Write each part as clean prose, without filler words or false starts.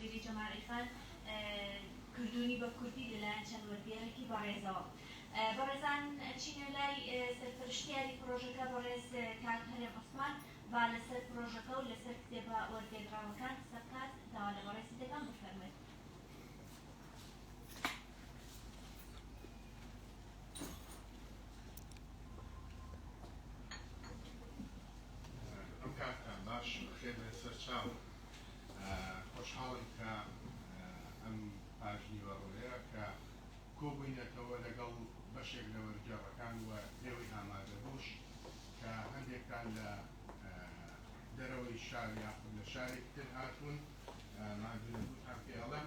ڕۆشنبیری جەمال عیرفان کردوونی بە کوردی لەلایەن چەند وەرگێڕێکی بەڕێزەوە. بەڕێزان ئەچینە لای سەرپەرشتیاری پڕۆژەکە بەڕێز کاک هەرێم عوسمان با لەسەر پڕۆژەکە و لەسەر کتێبە وەرگێردراوەکان قسە بکات، داوا لە بەڕێزی دەکەم بفەرموێت. ئەم کاتتان باش، بەخێر بێن سەرچاو. خۆشحاڵم کە ئەم پاش نیوەڕۆیە کە کۆبووینەتەوە لەگەڵ بەشێک لە وەرگێڕەکان و ئێوەی ئامادەبووش کە هەندێکتان لە دەرەوەی شار یاخود لە شارێکی تر هاتوون، ماندوونەبووتان پێ ئەڵێم.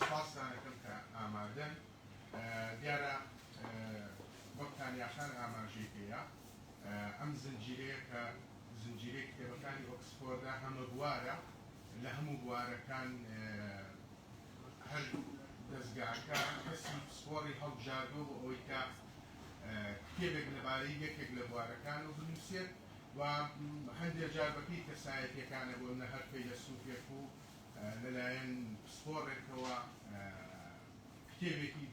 سپاستان ئەکەم کە ئامادەن. دیارە وەک تانیا خان ئاماژەی پێیا، ئەم زنجیرەیە کە زنجیرەی کتێبەکانی ئۆکسفۆردە هەمە بوارە، لە هەموو بوارەکان هەر دەزگاکە کەسی پسپۆڕی هەڵبژاردووە بۆ ئەوەی کە کتێبێک لەبارەی یەکێک لە بوارەکانەوە بنووسێت و هەندێک جار بەپێی کەسایەتییەکانە، بۆ نموونە هەر فەیلەسوفێک و لەلایەن پسپۆڕێکەوە کتێبێکی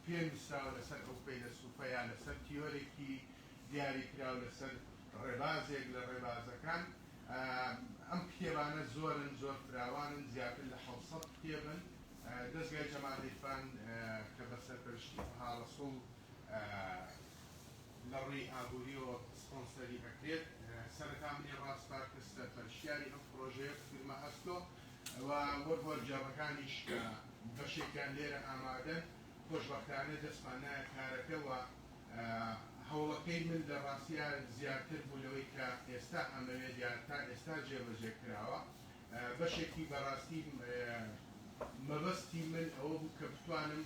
پێ نووسراوە لەسەر ئەو فەیلەسوفە یا لەسەر تیۆرێکی دیاریکراو لەسەر ڕێبازێک لە ڕێبازەکان. ئەم کتێبانە زۆرن، زۆر فراوانن، زیاتر لە 700 کتێبن. دەزگای جەمال عیرفان کە بە سەرپەرشتی تەها ڕەسوڵ لە ڕووی ئابووریەوە سپۆنسەری ئەکرێت، سەرەتا منی ڕاسپارد کە سەرپەرشتیاری ئەم پڕۆژەیە بگرمە ئەستۆ و وەک وەرگێڕەکانیش کە بەشێکیان لێرە ئامادەن، خۆشبەختانە دەستمان نایە کارەکە و هەوڵەکەی من لە ڕاستیا زیاتر بوو لەوەی کە ئێستا ئەمەوێت یا تا ئێستا جێبەجێ کراوە. بەشێکی بەڕاستی مەبەستی من ئەوە بوو کە بتوانم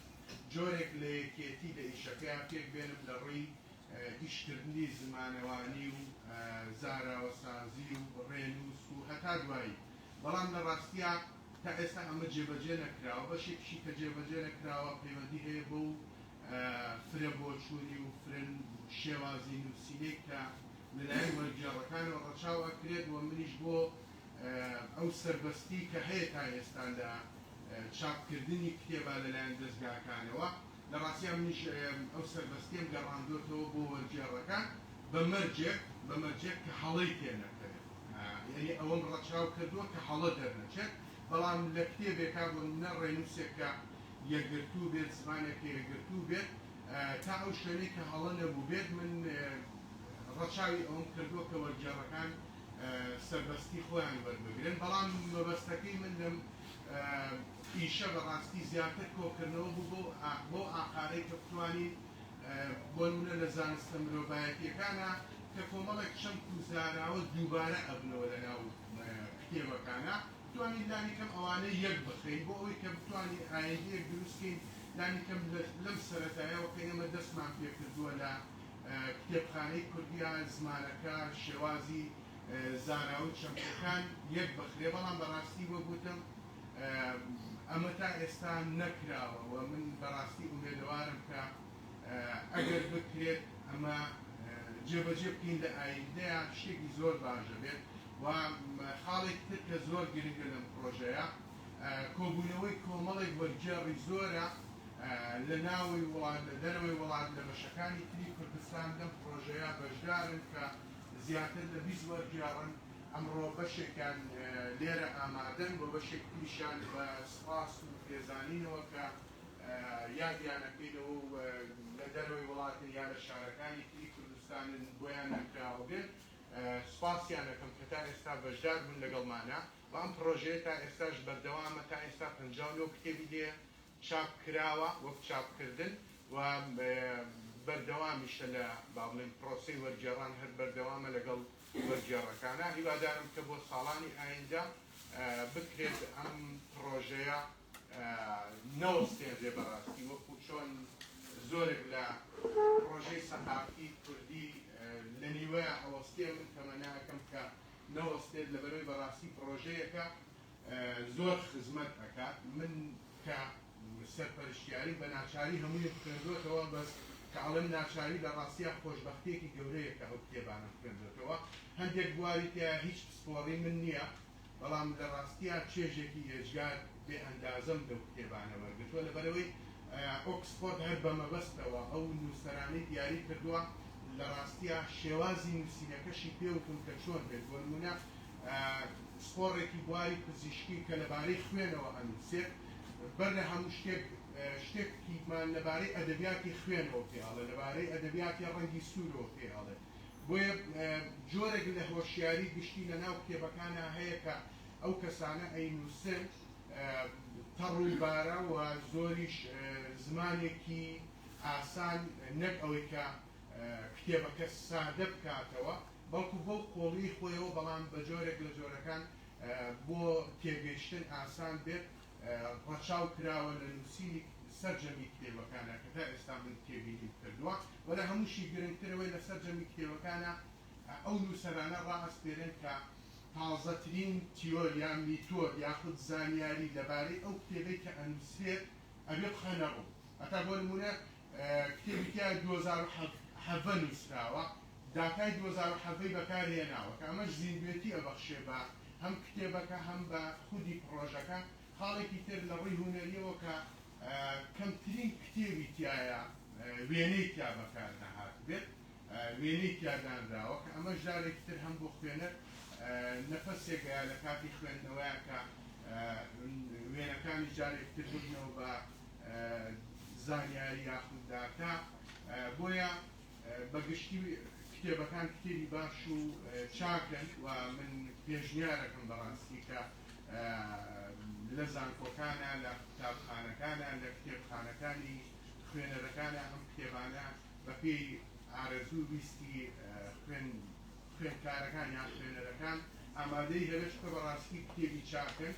جۆرێک لە یەکێتی لە ئیشەکەیا پێک بێنم لە ڕووی ئیشکردنی زمانەوانی و زاراوەسازی و ڕێنووس و هەتا دوایی، بەڵام لە ڕاستیا تا ئێستا ئەمە جێبەجێ نەکراوە، بەشێکیشی کە جێبەجێ نەکراوە پەیوەندی هەیە بەو فرە بۆچوونی و فرە شێوازی نووسینەی کە لەلایەن وەرگێڕەکانەوە ڕەچاو ئەکرێت و منیش بۆ ئەو سەربەستی کە هەیە تا ئێستا لە چاپکردنی کتێبا لەلایەن دەزگاکانەوە، لە ڕاستیا منیش ئەو سەربەستیەم گەڕاندۆتەوە بۆ وەرگێڕەکان بە مەرجێک بە مەرجێک کە هەڵەی تێ نەکەوێت، یانی ئەوەم ڕەچاو کردووە کە هەڵە دەرنەچێت، بەڵام لە کتێبێکا بۆ نموونە ڕێنووسێک کە یەکگرتوو بێت، زمانێک کە یەکگرتوو بێت، تا ئەو شوێنەی کە هەڵە نەبووبێت من ڕەچاوی ئەوەم کردووە کە وەرگێڕەکان سەربەستی خۆیان وەربگرن، بەڵام مەبەستەکەی من لەم ئیشە بەڕاستی زیاتر کۆکردنەوە بوو بەو ئاقارەی کە بتوانین بۆ نموونە لە زانستە مرۆڤایەتییەکانا کە کۆمەڵێک چەمک و زاراوە دووبارە ئەبنەوە لەناو کتێبەکانا بتوانین لانیکەم ئەوانە یەک بخەین بۆ ئەوەی کە بتوانین ئایندەیەک دروست کەین لانیکەم لەم سەرەتایەوە کە ئێمە دەستمان پێکردووە لە کتێبخانەی کوردییە زمانەکە شێوازی زاراوە و چەمکەکان یەک بخرێ، بەڵام بەڕاستی وەک وتم ئەمە تا ئێستا نەکراوە و من بەڕاستی ئومێدەوارم کە ئەگەر بکرێت ئەمە جێبەجێ بکەین لە ئایندەیا شتێکی زۆر باش دەبێت و خاڵێکی تر کە زۆر گرنگە لەم پڕۆژەیە کۆبوونەوەی کۆمەڵێک وەرگێڕی زۆرە لە ناوەی وڵات، لە دەرەوەی وڵات، لە بەشەکانی تری کوردستان لەم پڕۆژەیە بەشدارن کە زیاتر لە 20 وەرگێڕن، ئەمڕۆ بەشێکیان لێرە ئامادەن و بەشێک تریشیان بە سوپاس و پێزانینەوە کە یادیان ئەکەینەوە و لە دەرەوەی وڵاتن یا لە شارەکانی تری کوردستانن بۆیان نەکراوە بێن سوپاسیان ئەکەم کە تا ئێستا بەشدار بوون لەگەڵمانا و ئەم پڕۆژەیە تا ئێستاش بەردەوامە تا ئێستا 59 کتێبی لێ چاپ کراوە وەک چاپ کردن و بەردەوامیشە لە با بڵێین پرۆسەی وەرگێڕان هەر بەردەوامە لەگەڵ وەرگێڕەکانا هیوادارم کە بۆ ساڵانی ئایندە بکرێت ئەم پڕۆژەیە نەوەستێنرێ بەڕاستی وەکو چۆن زۆرێک لە پڕۆژەی سەقافی کوردی لە نیوەیا ئەوەستێ من تەمەنا ئەکەم کە نەوەستێت لەبەرئەوەی بەڕاستی پڕۆژەیەکە زۆر خزمەت ئەکات من کە سەرپەرشتیاریم بە ناچاری هەموویم خوێندۆتەوە بەس کە ئەڵێم ناچاری لە ڕاستیا خۆشبەختیەکی گەورەیە کە ئەو کتێبانەم خوێندۆتەوە هەندێک بواری تیایە هیچ پسپۆڕی من نییە. بەڵام لە ڕاستیا چێژێکی ئێجگار بێ ئەندازەم لەو کتێبانە وەرگرتووە، لەبەرئەوەی ئۆکسفۆرد هەر بە مەبەستەوە ئەو نووسەرانەی دیاری کردووە، لە ڕاستیا شێوازی نووسینەکەشی پێ وتوون کە چۆن بێت، بۆ نموونە پسپۆڕێکی بواری پزیشکی کە لەبارەی خوێنەوە ئەنووسێت، بەر لە هەموو شتێک شتێکیمان لەبارەی ئەدەبیاتی خوێنەوە پێ ئەڵێ، لەبارەی ئەدەبیاتی ڕەنگی سوورەوە پێ ئەڵێ. بۆیە جۆرێک لە هۆشیاری گشتی لە ناو کتێبەکانا هەیە کە ئەو کەسانە ئەینووسن تەڕ و بارە و زۆریش زمانێکی ئاسان نەک ئەوەی کە کتێبەکە سادە بکاتەوە بەڵکو بەو قۆڵیی خۆیەوە بەڵام بە جۆرێک لە جۆرەکان بۆ تێگەیشتن ئاسان بێت ڕەچاو کراوە لە نووسینی سەرجەمی کتێبەکانا کە تا ئێستا من تێبینیم کردووە و لە هەمووشی گرنگتر ئەوەی لە سەرجەمی کتێبەکانا ئەو نووسەرانە ڕائەسپێرێن کە تازەترین تیۆر یا میتۆد یاخود زانیاری لەبارەی ئەو کتێبەی کە ئەنووسرێت ئەبێ بخەنە ڕوو. هەتا بۆ نموونە کتێبی تیایە 2017 نووسراوە، داتای 2017 ی بەکار هێناوە کە ئەمەش زیندوێتی ئەبەخشێ بە هەم کتێبەکە هەم بە خودی پڕۆژەکە. خاڵێکی تر لە ڕووی هونەرییەوە کە کەمترین کتێبی تیایە وێنەی تیا بەکار نەهاتبێت، وێنەی تیا دانراوە کە ئەمەش جارێکی تر هەم بۆ خوێنەر نەفەسێکە لە کاتی خوێندنەوەیان کە وێنەکانیش جارێکی تر ببنەوە بە زانیاری یاخود داتا. بۆیە بە گشتی کتێبەکان کتێبی باش و چاکن و من پێشنیارەکەم بەڕاستی کە لە زانکۆکانە، لە قوتابخانەکانە، لە کتێبخانەکانی خوێنەرەکانە ئەم کتێبانە بەپێی ئارەزوو ویستی خوێن خوێندکارەکان یان خوێنەرەکان ئامادەی هەبێت، چونکە بەڕاستی کتێبی چاکن.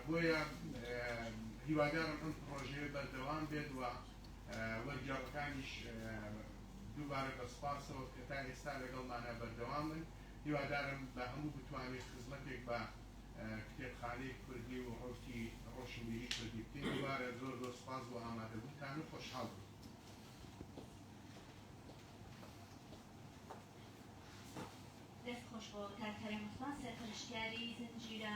بۆیە هیوادارم ئەم پڕۆژەیە بەردەوام بێت و وەرگێڕەکانیش دووبارە بە سوپاسەوە کە تا ئێستا لەگەڵمانا بەردەوامن. هیوادارم بە هەموو بتوانین خزمەتێک بە کتێبخانەی کوردی و ڕەوتی ڕۆشنبیری کوردی بکەین. دووبارە زۆر زۆر سوپاس بۆ ئامادەبوونتان و خۆشحاڵ بووین. دەست خۆش بۆ کاک هەرێم عوسمان سەرپەرشتیاری زنجیرە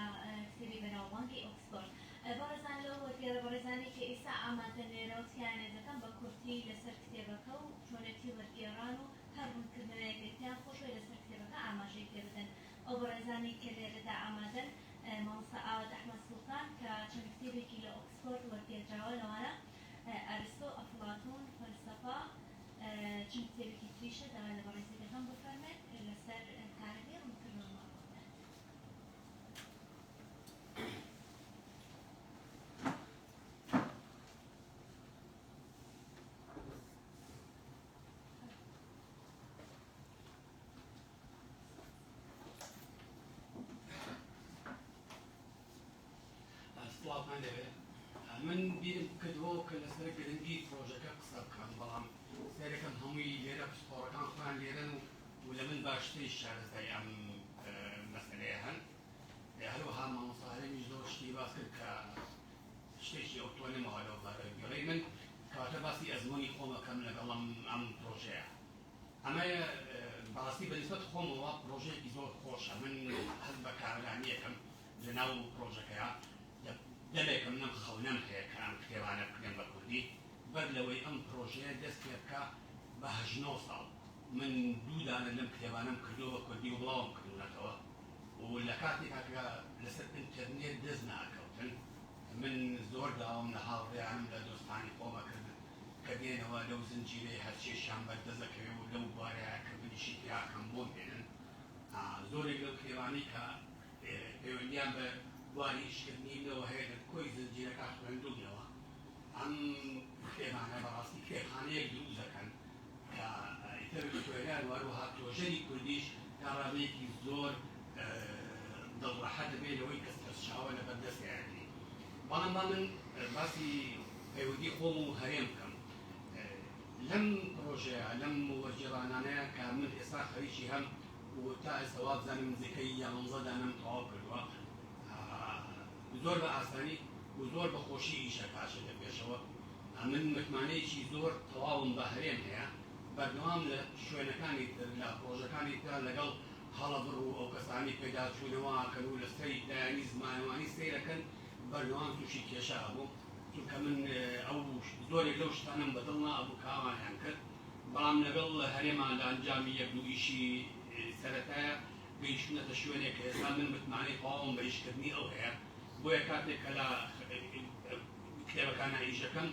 کتێبی بەناوبانگی ئۆکسفۆرد. بەڕێزان لەو وەرگێڕە بەڕێزانەی کە ئیستا ئامادەن لێرەوە تکایان لێ دەکەم بە کورتی لەسەر کتێبەکە و چۆنێتی وەرگێڕان و هەر ڕوونکردنەوەیەک گەر پێیان خۆش بێت لەسەر کتێبەکە ئاماژەی پێ بدەن. ئەو بەڕێزانەی کە لێرەدا ئامادەن مامۆستا ئاوات ئەحمەد سوڵتان کە چەند کتێبێکی لە ئۆکسفۆرد وەرگێردراوە لەوانە ئەرستۆ، ئەفڵاتون، فەلسەفە، چەند کتێبێکی تریشە داوا لە بەڕێزی دەکەم بفەرمێت لەسەر کارەکەی ڕوونکردنەوەمان بۆ بدات. سڵاوتان لێبێ. من بیرم کردەوە کە لەسەر گرنگی پرۆژەکە قسە بکەم، بەڵام سەیرەکەم هەمووی لێرە پسپۆڕەکان خۆیان لێرەن و لە من باشتریش شارەزای ئەم مەسەلەیە هەن. هەروەها مامۆستا هەرێمیش زۆر شتی باس کرد کە شتێکی ئەوتۆ نەماوە لەو بارەوە بیڵێی. من کەواتە باسی ئەزموونی خۆم ئەکەم لەگەڵ ئەم پرۆژەیە. ئەمە بەڕاستی بە نیسبەت خۆمەوە پرۆژەیەکی زۆر خۆشە. من هەست بە کارەلانییەکەم لە ناو پرۆژەکەیا. دەمێکە من ئەم خەونەم هەیە کە ئەم کتێبانە بکرێن بە کوردی. بەر لەوەی ئەم پرۆژەیە دەست پێ بکا بە هەشت نۆ ساڵ من دوو دانە لەم کتێبانەم کردووە بە کوردی و بڵاوم کردوونەتەوە و لە کاتێکا کە لەسەر ئینتەرنێت دەست ناکەوتن من زۆر داوام لە هاوڕێیانم لە دۆستانی خۆم ئەکرد کە دێنەوە لەو زنجیرەی هەرچیەکیان بەر دەست ئەکەوێ و لەو بوارەیا کە منیشی تیا ئەکەم بۆم بێنن. زۆرێک لەو کتێبانەی کە پەیوەندیان بە بواری ئیشکردنی منەوە هەیە لە کۆی زنجیرەکە خوێندوومنەوە. ئەم کتێبانە بەڕاستی کتێبخانەیەک دروست دەکەن کە ئیتر خوێنەر و هەروەها تۆژەری کوردیش تا ڕادەیەکی زۆر دڵڕەحەت دەبێت لەوەی کە سەرچاوە لە بەردەستیانەتی. بەڵام با من باسی پەیوەندی خۆم و هەرێم بکەم لەم پڕۆژەیە، لەم وەرگێڕانانەیە کە من ئێستا خەریکی هەم و تا ئێستا وابزانم نزیکەی یانزە دانەم تەواو کردووە. زۆر بە ئاسانی و زۆر بە خۆشی ئیشەکە ئەچێتە پێشەوە. من متمانەیەکی زۆر تەواوم بە هەرێم هەیە. بەردەوام لە شوێنەکانی تر، لە پڕۆژەکانی ترا لەگەڵ هەڵەبڕ و ئەو کەسانەی پێداچوونەوە ئەکەن و لەسەری لایەنی زمانەوانی سەیرەکەن بەردەوام تووشی کێشە ئەبووم چونکە من ئەو زۆرێک لەو شتانەم بەدڵ نابوو کە ئەوانیان کرد بەڵام لەگەڵ هەرێمان لە ئەنجامی یەک دوو ئیشی سەرەتایە گەیشتونەتە شوێنێک کە ئێستا من متمانەی تەواوم بە ئیشکردنی ئەو هەیە بۆیە کاتێک کە لە کتێبەکانە ئیشەکەم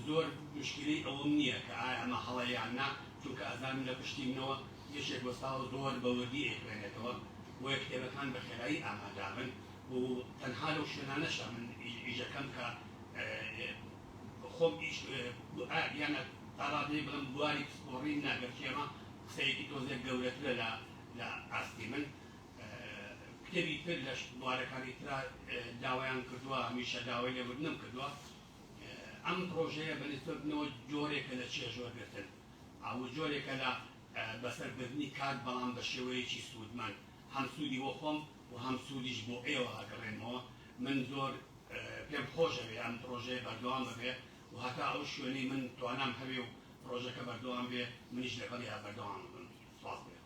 زۆر مشکلەی ئەوەم نییە کە ئایا ئەمە هەڵە یان نا چونکە ئەزانم لە پشتی منەوە یەکێک وەستاوە زۆر بە وردی ئەیخوێنێتەوە بۆیە کتێبەکان بە خێرایی ئامادابن و تەنها لەو شوێنانەشە من ئیشەکەم کە خۆم ئیش یانە تا ڕادەیەک بڵێم بواری پسپۆڕی نا گەرچی ئەمە قسەیەکی تۆزێک گەورەترە لە لە ئاستی من کتێبی تر لە بوارەکانی ترا داوایان کردووە هەمیشە داوای لێبوردنم کردووە ئەم پرۆژەیە بە نسبەت منەوە جۆرێکە لە چێژ وەرگرتن ئەو جۆرێکە لە بەسەربردنی کات بەڵام بە شێوەیەکی سوودمەند هەم سوودی بۆ خۆم و هەم سوودیش بۆ ئێوە ئەگەڕێنمەوە من زۆر پێم خۆشە بێ ئەم پرۆژەیە بەردەوام ببێ و هەتا ئەو شوێنەی من توانام هەبێ و پرۆژەکە بەردەوام بێ منیش لەگەڵیا بەردەوام بم سپاس بێ.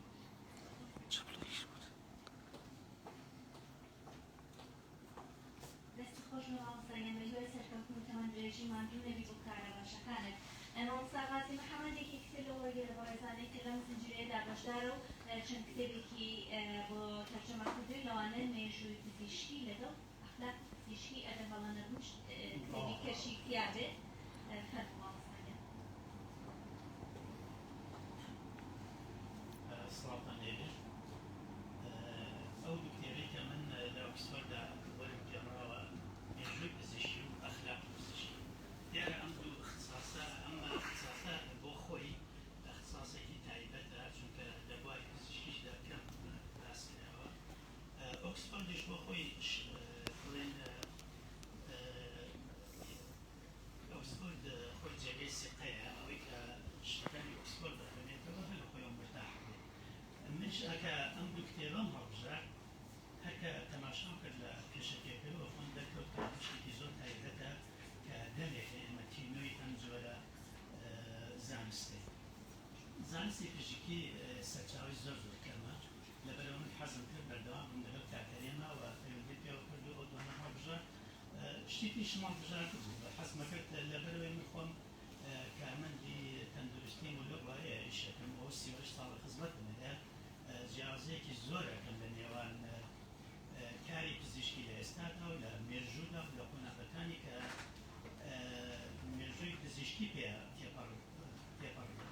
دەستت خۆش بێ مامۆستا گیان بە هیوای سەرکەوتن و تەمەن درێژی ماندوو نەبی بۆ کارە باشەکانت. مامۆستا غازی محەمەد یەکێکی تر لەو وەرگێرە بەڕێزانەی کە لەم زنجیرەیەدا بەشدارە و چەند کتێبێکی بۆ تەرجەمە کردووین لەوانە مێژووی پزیشکی لەگەڵ ئەخلاقی پزیشکی ئەگەر هەڵە نەبم کتێبی کەشی تیا بێت فەرموو مامۆستا گیان. سڵاوتان لێبێ. ئەو دوو کتێبەی کە من لە ئۆکسفۆردا وەرم گێڕاوە مێژووی پزیشکی و ئەخلاقی پزیشکی. دیارە ئەم دوو ئیختیساسە ئەم ئیختیساسە بۆ خۆی ئیختیساسێکی تایبەتە چونکە لە بواری پزیشکیشدا کەم باس کراوە. ئۆکسفۆردیش بۆ خۆی بڵێن ئۆکسفۆرد خۆی جێگەی سیقەیە، ئەوەی کە شتەکانی ئۆکسفۆرد دەخوێنێتەوە هەر لە خۆیەوە مورتاح بێ. منیش هەکە ئەم دوو کتێبەم هەڵبژارد، هەکە تەماشام کرد لە پێشەکیەکەوە خۆم دەرکەوت کە شتێکی زۆر تایبەتە کە دەمێکە ئێمە تینووی ئەم جۆرە زانستەین. زانستی فیزیکی سەرچاوەی زۆر زۆر کەمە، لەبەرئەوە من حەزم کرد بەردەوام بم لەگەڵ کاک هەرێما و پەیوەندیم پێوە کرد و ئەو دوانەم هەڵبژارد. شتی تریشم هەڵبژاردبوو، حەزمەکرد لەبەرئەوەی من خۆم کارمەندی تەندروستیم و لەو بوارەیە ئیشەکەم و 38 ساڵە خزمەتم هەیە، جیاوازییەکی زۆر ئەکەم لە نێوان کاری پزیشکی لە ئێستادا و لە مێژوودا و لە قۆناغەکانی کە مێژووی پزیشکی پێ تێپەڕ تێپەڕیوە.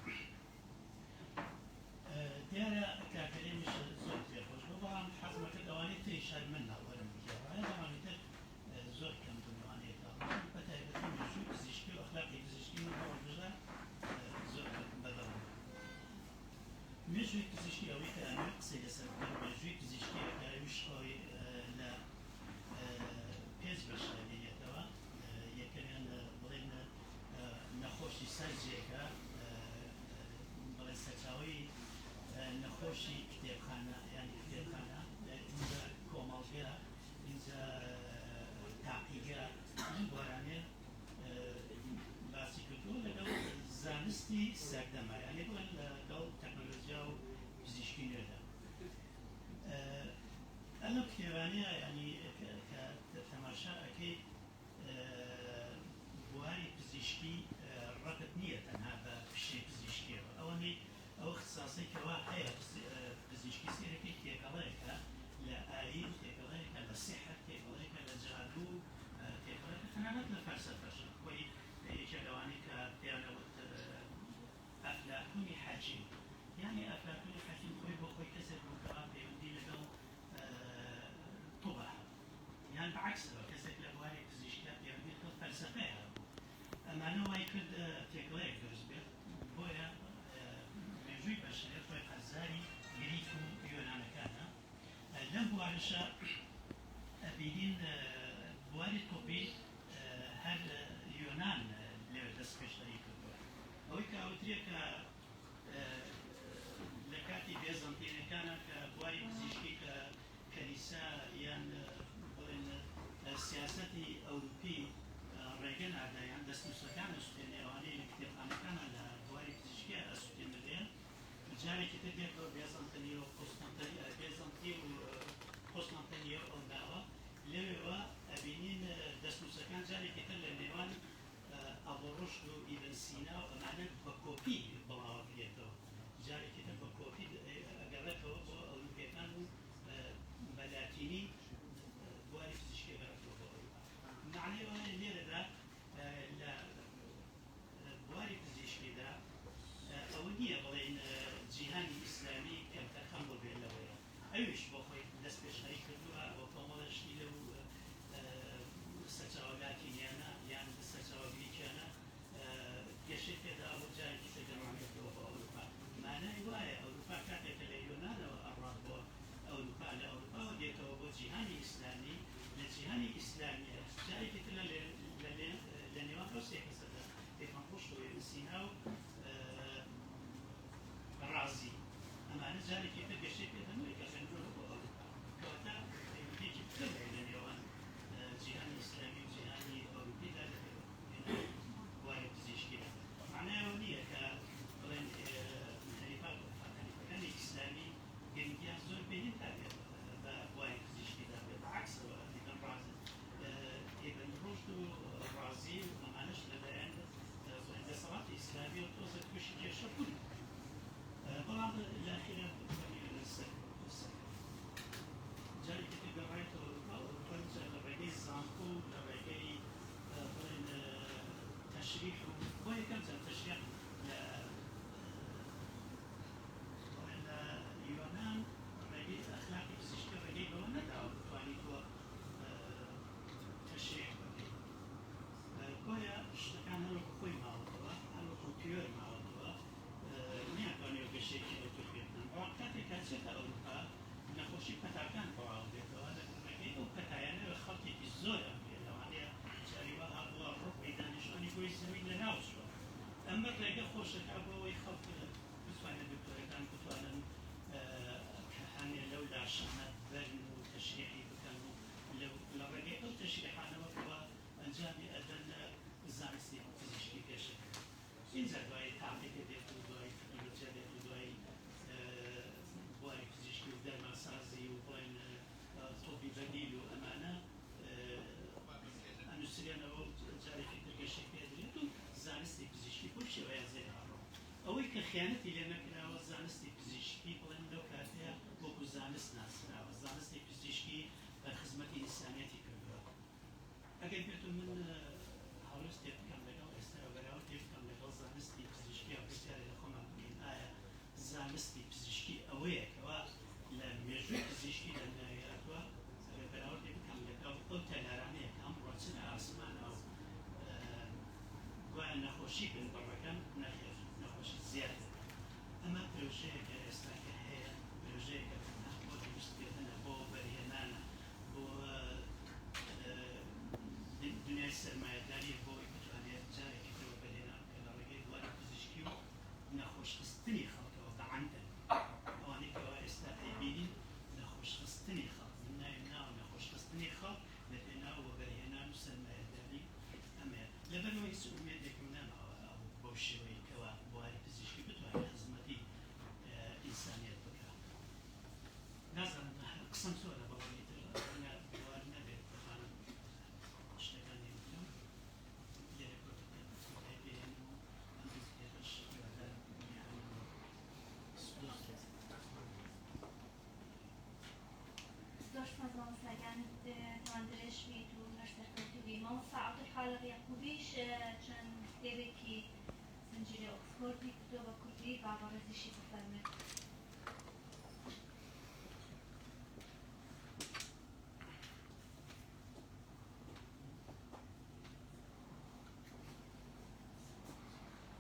دیارە کاک هەرێمیش زۆر پێخۆش بوو، بەڵام حەزمەکرد ئەوانەی تریش هەر من وەرم بگێڕایە، ئەوانی تر زۆر کەم بوون لەوانەیە کە هەڵبژارد، بە تایبەتی مێژووی پزیشکی و ئەخلاقی پزیشکی من هەڵبژارد زۆر بەدڵم بوو. مێژووی پزیشکی ئەوەی کە ئەمەوێت قسەی لەسەر بکەم مێژووی پزیشکیە کە ئەویش خۆی لە پێنج بەش دەبینێتەوە. یەکەمیان بڵێن نەخۆشی سەرجێگە، بڵێن سەرچاوەی نەخۆشی کتێبخانە یان کتێبخانە، ئینجا کۆمەڵگە، ئینجا تاقیگە، لەم بوارانەیە باسی کردووە لەگەڵ زانستی سەردەمە، یانی بڵێن لەگەڵ تەکنەلۆجیا و پزیشکی نوێدا. ئەلەم کتێبانەیە ینی کە تەماشا ئەکەی بواری پزیشکی ڕەبت نییە تەنها بە پیشەی پزیشکیەوە، ئەوەنەی ئەو اختصاصەی کەوا هەیە پزیشکی سەیرەکەی تێکەڵەیەکە لە ئایین، تێکەڵەیەکە لە سیحر، تێکەڵەیەکە لە جادوو، تێکەڵەیەکە تەنانەت لە فەلسەفەش. خۆی یەکێ لەوانەی کە پێیان ئەوت ئەفلاتونی حەکیم، یانی ئەفلاتونی حەکیم خۆی بۆ خۆی کەسێک بوو کەوا پەیوەندی لەگەڵ طوبا هەبوو، یان بەعەکسەوە کەسێک لە بواری پزیشکیا پەیوەندی لەگەڵ فەلسەفەیا هەبوو. ئەمانە وای کرد تێکەڵەیەک دروست بێت. بۆیە مێژووی بەشەریەت خۆی قەرزاری گریک و یۆنانەکانە. لەم بوارەشا ئەبینین بواری طوبی هەر یۆنان لەوێ دەست پێشخەری کردووە. ئەوەی کە ئەوترێ کە لە کاتی بێزەنتینەکانە کە بواری پزیشکی کە کەنیسە یان بڵێن سیاسەتی ئەوروپی ڕێگە نادا یان دەستنووسەکان ئەسوتێنێ، ئەوانەی لە کتێبخانەکانە لە بواری پزیشکیە ئەسوتێنرێن، جارێکی تر دێتەوە بێزەنتەنی و قوستەنتەنی. خۆشەکە بۆ ئەوەی خەڵک بتوانێت دکتۆرەکان بتوانن کە هەنێ لەو لاشانە بەرن و تەشریحی بکەن و لە ڕێگەی ئەو تەشریحانەوە کەوا ئەنجامی ئەدەن زانستی پزیشکی پێشەکەوێت. ئینجا دوایی تاقیگە دێت و دوایی تەکنەلۆجیا دێت و دوایی بواری پزیشکی و دەرمانسازی و بڵێن طبی بەدیل و ئەمانە ئەنووسرێنەوە و جارێکی تر گەشەی پێ ئەدرێت و زانستی پزیشکی بەو شێوەیە زێر ئەڕۆ. ئەوەی کە خیانەتی لێ نەکراوە زانستی پزیشکی بڵێن لەو کاتەیە وەکو زانست ناسراوە، زانستی پزیشکی خزمەتی ئینسانیەتی کردووە. ئەگەر بێتو من هەڵوێستێک بکەم لەگەڵ ئێستا و بەراوردێک بکەم لەگەڵ زانستی پزیشکی و پرسیارێ لە خۆمان بکەین ئایا زانستی پزیشکی ئەوەیە کەوا لە مێژووی پزیشکیدا ناوی هاتووە؟ ئەگەر بەراوردێک بکەم لەگەڵ ئەو تەلارانەیە کە ئەمڕۆ چنە ئاسمانەوە و گوایە نەخۆشی بنبڕەکەن، نەخێر نەخۆشی زیاد دەکەن. ئەمە پرۆژەیەکە ئێستا کە هەیە، پرۆژەیەکە تەنها بۆ دروستکردنە، بۆ وەبەرهێنانە، بۆ دنیای سەرمایەداریە بۆ ئەوەی بتوانێت جارێکی تر وەبەرهێنان بکات لە ڕێگەی بواری پزیشکی و نەخۆشخستنی خەڵکەوە بە عەمدەن ئەوانەی کەوا ئێستا ئەیبینین نەخۆشخستنی خەڵک من ناویم ناوە نەخۆشخستنی خەڵک لە پێناو وەبەرهێنان و سەرمایەداری ئەمەیە لەبەرئەوە هیچ ئومێدێکم نەماوە ئەو بەو شێوەی کەوا بواری پزیشکی بتوانێت خزمەتی ئینسانیەت بکات. نازانم قسەم زۆرە بەڵام ئیتر ڕەنگە بوار نەبێت بتوانم شتەکانی بکەم لێرە کۆتایی پێهێنم و ئەم 20 دقیقەش هیوادارم بیخوێنمەوە. زۆر سوپاس. زۆر سوپاس مامۆستا گیان تەمەن درێژ بیت و هەر سەرکەوتوو بی. مامۆستا عەبدولخالق یەعقوبیش چەند کتێبێکی زنجیرەی ئۆکسفۆردی کردووە بە کوردی با بەڕێزیشی بفەرموێت.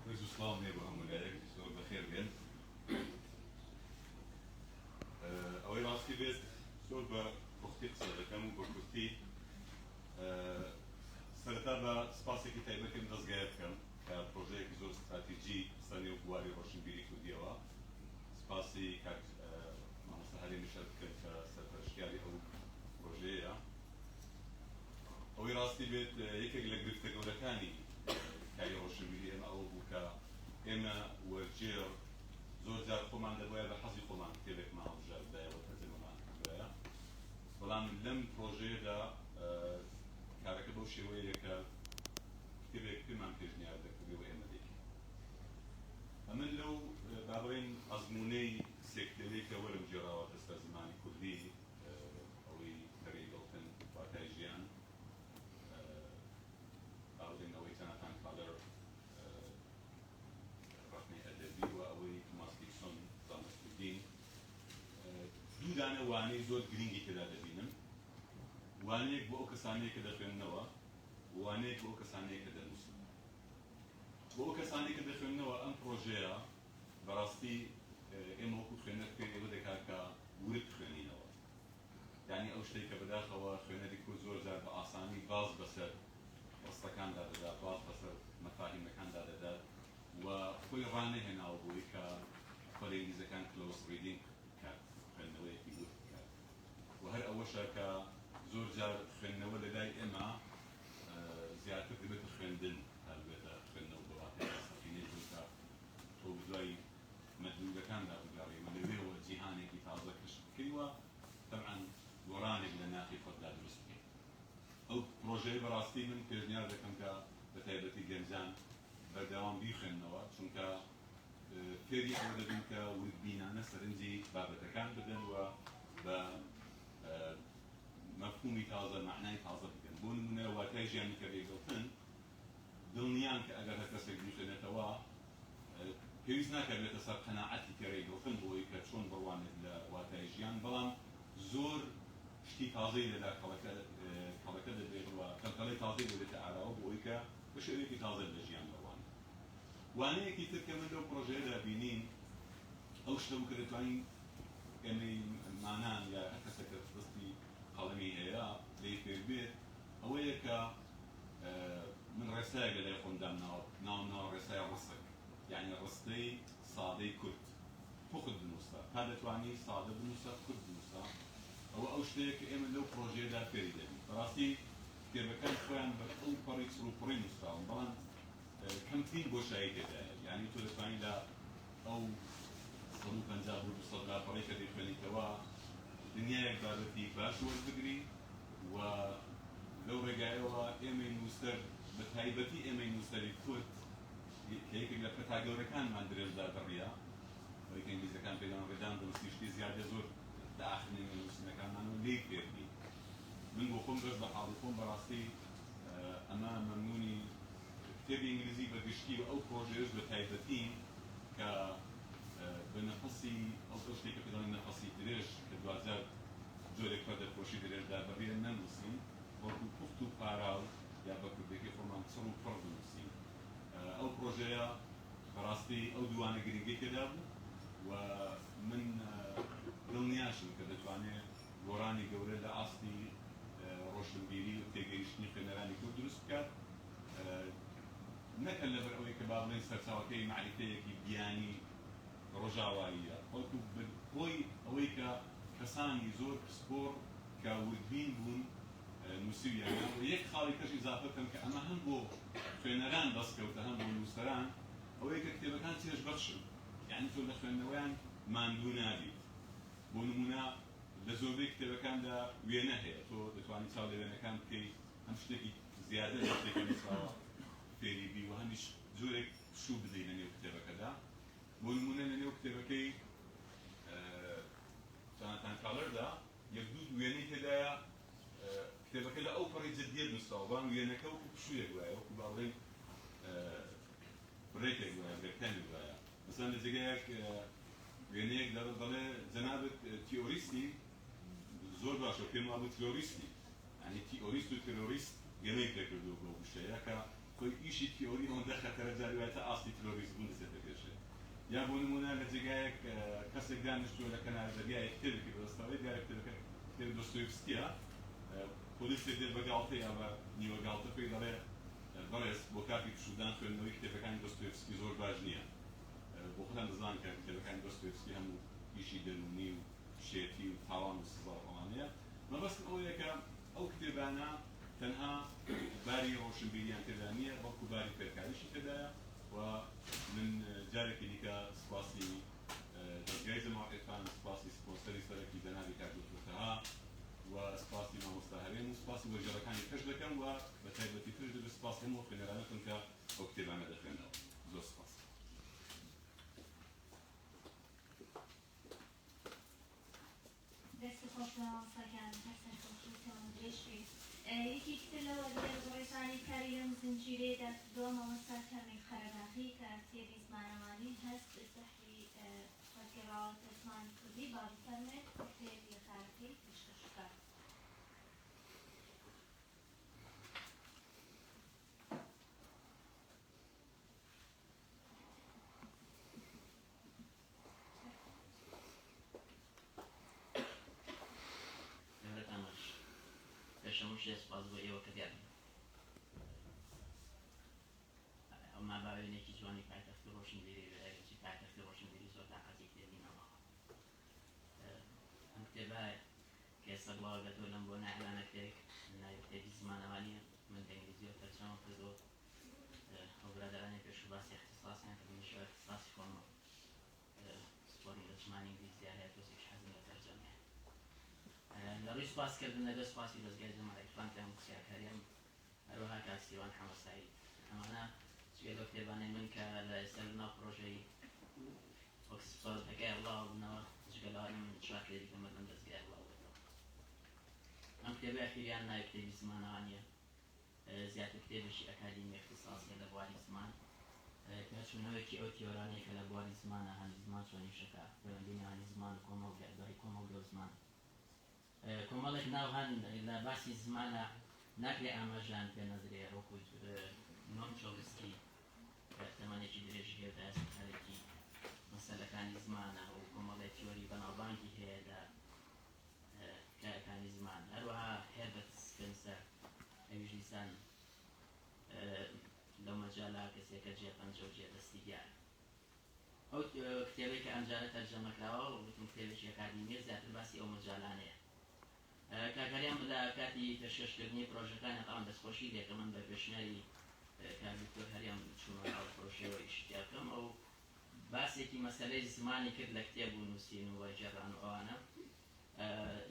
ڕێز و سڵاوم هەیە بۆ هەموو لایەک، زۆر بەخێر بێن. ئەوەی ڕاستی بێت زۆر بە پوختی قسە دەکەم و بە کورتی. سەرەتا بە سپاسێکی تایبەتی ئەم دەزگایە بکەم کە پرۆژەیەکی زۆر ستراتیجی خستە نێو بواری ڕۆشنبیری کوردیەوە. سپاسی کاک مامۆستا هەرێمی شەر بکەم کە سەرپەرشتیاری ئەو پرۆژەیە. ئەوەی ڕاستی بێت یەکێک لە گرفتە گەورەکانی کاری ڕۆشنبیری ئێمە ئەوە بوو کە ئێمە وەرگێڕ زۆر جار خۆمان دەبوایە بە حەزی خۆمان کتێبێکمان هەڵبژاردایە و تەرجەمەمان کردایە، بەڵام لەم پرۆژەیەدا کارەکە بەو شێوەیە کە کتێبێک پێمان پێشنیار دەکرێ و ئێمە دەیکەین. ئەمن لەو با بڵێین ئەزموونەی سێ کتێبەی کە وەرم گێڕاوەتە سەر زمانی کوردی، ئەوەی تەری ئیگڵتن واتای ژیان، با بڵێین ئەوەی جاناتان کالەر ڕەخنەی ئەدەبی و ئەوەی تۆماس دیکسۆن زانست و دین، دوو دانە وانەی زۆر گرینگی تێدا دەبینم. وانەیەک بۆ ئەو کەسانەیە کە دەخوێننەوە، وانەیەک بۆ ئەو کەسانەیە کە دەنووسن. بۆ ئەو کەسانەی کە دەخوێننەوە ئەم پرۆژەیە بەڕاستی ئێمە وەکو خوێنەر فێری ئەوە دەکات کە ورد بخوێنینەوە. یانی ئەو شتەی کە بەداخەوە خوێنەری کورد زۆر جار بە ئاسانی باز بەسەر ڕستەکاندا دەدات، باز بەسەر مەفاهیمەکاندا دەدات و خۆی ڕانەهێناوە بۆی کە خۆ لە ئینگلیزەکان close reading بکات، خوێندنەوەیەکی ورد بکات. و هەر ئەوەشە کە زۆر جار خوێندنەوە لە لای ئێمە زیاتر دەبێتە خوێندن تا ببێتە خوێندنەوە بە واتای ڕاستەقینەی خۆی کە تۆ بەدوای مەدلوولەکاندا بگەڕێی و لەوێوە جیهانێکی تازە کەشف بکەی و تەبعەن گۆڕانێک لە ناخی خۆتدا دروست بکەی. ئەو پڕۆژەیە بەڕاستی من پێشنیار دەکەم کە بە تایبەتی گەنجان بەردەوام بیخوێننەوە، چونکە فێری ئەوە دەبن کە وردبینانە سەرنجی بابەتەکان بدەن و بە مەفهومی تازە، مەعنای تازە بگەن. بۆ نموونە واتای ژیانی کەر ئێگڵتن، دڵنیام کە ئەگەر هەر کەسێک بیخوێنێتەوە پێویست ناکات بێتە سەر قەناعەتی کەر ئێگڵتن بۆ ئەوەی کە چۆن بڕوانێت لە واتای ژیان، بەڵام زۆر شتی تازەی لەلا کەڵەکە کەڵەکە دەبێت و کەڵکەڵەی تازەی بۆ دێتە ئاراوە بۆ ئەوەی کە بە شێوەیەکی تازە لە ژیان بڕوانێت. وانەیەکی تر کە من لەو پڕۆژەیەدا بینیم ئەو شتە بوو کە دەتوانین ئێمەی مانان یا هەر کەسێک کە دەستی قەڵەمی هەیە لێی فێر بێت ئەوەیە کە من ڕێسایەک لە لای خۆم دامناوە ناوم ناوە ڕێسای ڕسک. یانی ڕستەی سادەی کورت، پوخت بنووسە، تا دەتوانی سادە بنووسە، کورت بنووسە، ئەوە ئەو شتەیە کە ئێمە لەو پڕۆژەیەدا فێری دەبین. بەڕاستی کتێبەکان خۆیان بە ئەو پەڕی چڕوپڕی نووسراون، بەڵام کەمترین بۆشایی تێدایە، یانی تۆ دەتوانی لە ئەو 150 بۆ 200 لاپەڕەی کە دەیخوێنیتەوە دنیایەک بابەتی باش وەربگری و لەو ڕێگایەوە ئێمەی نووسەر بە تایبەتی ئێمەی نووسەری کورد کە یەکێک لە پەتا گەورەکانمان درێژدادڕییە، ئەوەی کە ئینگلیزەکان پێی دەڵێن redundancy، شتی زیادە زۆر دەئاخنین لە نووسینەکانمان و لێی فێر بین. من بۆ خۆم بەش بە حاڵی خۆم بەڕاستی ئەمە مەمنوونی کتێبی ئینگلیزی بە گشتی و ئەو پڕۆژەیەش بە تایبەتیم کە بە نەفەسی ئەو شتێک کە پێی دەڵێن نەفەسی درێژ کە دواجار جۆرێک پەردەپۆشی درێژدابڕیە نەنووسین بەڵکو پوخت و پاراو یا بە کوردیەکەی خۆمان چڕ و پڕ بنووسین. ئەو پڕۆژەیە بەڕاستی ئەو دووانە گرنگەی تێدا بوو و من دڵنیاشم کە دەتوانێ گۆڕانی گەورە لە ئاستی ڕۆشنبیری و تێگەیشتنی خوێنەرانی کورد دروست بکات، نەک هەر لەبەر ئەوەی کە با بڵێین سەرچاوەکەی مەعریفەیەکی بیانی ڕۆژاواییە، بەڵکو بە هۆی ئەوەی کە کەسانی زۆر پسپۆڕ کە وردبین بوون نووسیویانە و یەک خاڵی کەش ئیزافە بکەم کە ئەمە هەم بۆ خوێنەران دەستکەوتە هەم بۆ نووسەران، ئەوەیە کە کتێبەکان چێژبەخشن، یانی تۆ لە خوێندنەوەیان ماندوو نابیت. بۆ نموونە لە زۆربەی کتێبەکاندا وێنە هەیە، تۆ دەتوانی چاو لە وێنەکان بکەی، هەم شتێکی زیادە لە شتێکی نووسراوە فێری بی و هەمیش جۆرێک پشوو بدەی لە نێو کتێبەکەدا. بۆ نموونە لە نێو کتێبەکەی جاناتان کالەردا یەک دوو وێنەی تێدایە، کتێبەکە لە ئەو پەڕی جدیەت نووسراوە، بەڵام وێنەکە وەکوو پشوویەک وایە، وەکوو با بڵێین break ێک وایە، break time ێک وایە. مەسەلەن لە جێگایەک وێنەیەک دەڵێ جەنابت تیۆریستی زۆر باشە، پێم وابوو ترۆریستی، یانی تیۆریست و ترۆریست گەمەی پێکردووە بەو وشەیە کە خۆی ئیشی تیۆری ئەوەندە خەتەرە جاری وایە تا ئاستی ترۆریست بوون دەچێتە پێشێ. یا بۆ نموونە لە جێگایەک کەسێک دانیشتووە لە کەنار دەریایەک کتێبێکی بەدەستەوەیە، دیارە کتێبەکە کتێبی دۆستۆیڤسکییە، پۆلیسێک دێت بە گاڵتە یا بە نیوە گاڵتە پێی دەڵێ بەڕێز بۆ کاتی پشوودان خوێندنەوەی کتێبەکانی دۆستۆیڤسکی زۆر باش نییە. بۆ خۆتان دەزانن کە کتێبەکانی دۆستۆیڤسکی هەموو ئیشی دەروونی و شێتی و تاوان و سزا و ئەوانەیە. مەبەستم ئەوەیە کە ئەو کتێبانە تەنها باری ڕۆشنبیریان تێدا نییە، بەڵکو باری فێرکاریشی تێدایە و من جارێکی دیکە سوپاسی دەزگای جەماڵ عیرفان، سوپاسی سپۆنسەری سەرەکی جەنابی کاک دوکتور تەها و سوپاسی مامۆستا هەرێم و سوپاسی وەرگێڕەکانی کەش دەکەم و بە تایبەتی ترش دەبێت سوپاسی هەموو خوێنەرانە بکەم کە ئەو کتێبانە دەخوێننەوە. زۆر سوپاس. دەستت خۆش بێ مامۆستا گیان هەر سەرکەوتوو و تەمەن درێژ بی. یەکێکی تر لە وەرگێڕە بەڕێزانی کاری لەم زنجیرەیەدا کردووە مامۆستا کامیل قەرەداغی کە کتێبی زمانەوانی هەست سەحری وەرگێڕاوەتە زمانی کوردی با بفەرموێت کورتەیەک لە کارەکەی پێشکەش بکات. گەورەتان باش. پێش هەموو شتێ سوپاس بۆ ئێوە کە دیارن. ئەمما با وێنەیەکی جوانی پایتەختی ڕۆشنبیری بێ، ئەگەرچی پایتەختی ڕۆشنبیری زۆر تاقەتی کتێبی نەماوە. ئەم کتێبە کە ئێستا بڵاو دەبێتەوە لەم بۆنە ئیعلانەکرێک ناوی کتێبی زمانەوانییە، من بە ئینگلیزیەوە تەرجەمەم کردووە. ئەو برادەرانەی پێشوو باسی اختصاصیان کرد، منیش اختصاصی خۆمە پسپۆرم لە زمانی ئینگلیزیا هەیە، تۆزێکیش حەزم لە تەرجەمەیە. لە ڕووی سوپاسکردن دەبێت سوپاسی دەزگای جەمال عیرفان بکەم، قسەکاریان، هەروەها کاک سیروان حەمە سەعید. ئەمانە جگە لەو کتێبانەی من کە لە ئێستا لەناو پرۆژەی ئۆکسفۆردەکەی بڵاو بوونەوە، جگە لەوانە من چوار کتێبی کەمە لەم دەزگایە بڵاو بووەتەوە. ئەم کتێبەی ئەخیریان ناوی کتێبی زمانەوانییە. زیاتر کتێبێکی ئەکادیمی اختصاصیە لە بواری زمان کە چوونەوەیەکی ئەو تیۆرانەیە کە لە بواری زمانە هەن، زمان چۆن ئیشەکا، پەیوەندی نێوانی زمان و کۆمەڵگە، دوای کۆمەڵگە و زمان. کۆمەڵێک ناو هەن لە باسی زمانە ناکرێ ئاماژەیان پێ نەدرێ، وەکو نۆم چۆمسکی کە تەمەنێکی درێژی هەیە و تا ئێستا خەریکی مەسەلەکانی زمانە و کۆمەڵێک تیۆری بەناوبانگی هەیە لە کایەکانی زمان. هەروەها هێربەرت سپێنسەر ئەویش دیسان لەو مەجالە کەسێکە جێ پەنجە و جێ دەستی دیارە. ئەو کتێبەی کە ئەمجارە تەرجەمە کراوە وتم کتێبێکی ئەکادیمیە زیاتر باسی ئەو مەجالانەیە. کاک هەرێم لە کاتی پێشکەشکردنی پرۆژەکانی تاوان دەستخۆشی لێکەم من بە پێشنیاری کاک دکتۆر هەرێم چوومە ناو پرۆژەیەوە ئیشی تیا بکەم ئەو باسێکی مەسەلەی زمانی کرد لە کتێب و نووسین و وەرگێڕان و ئەوانە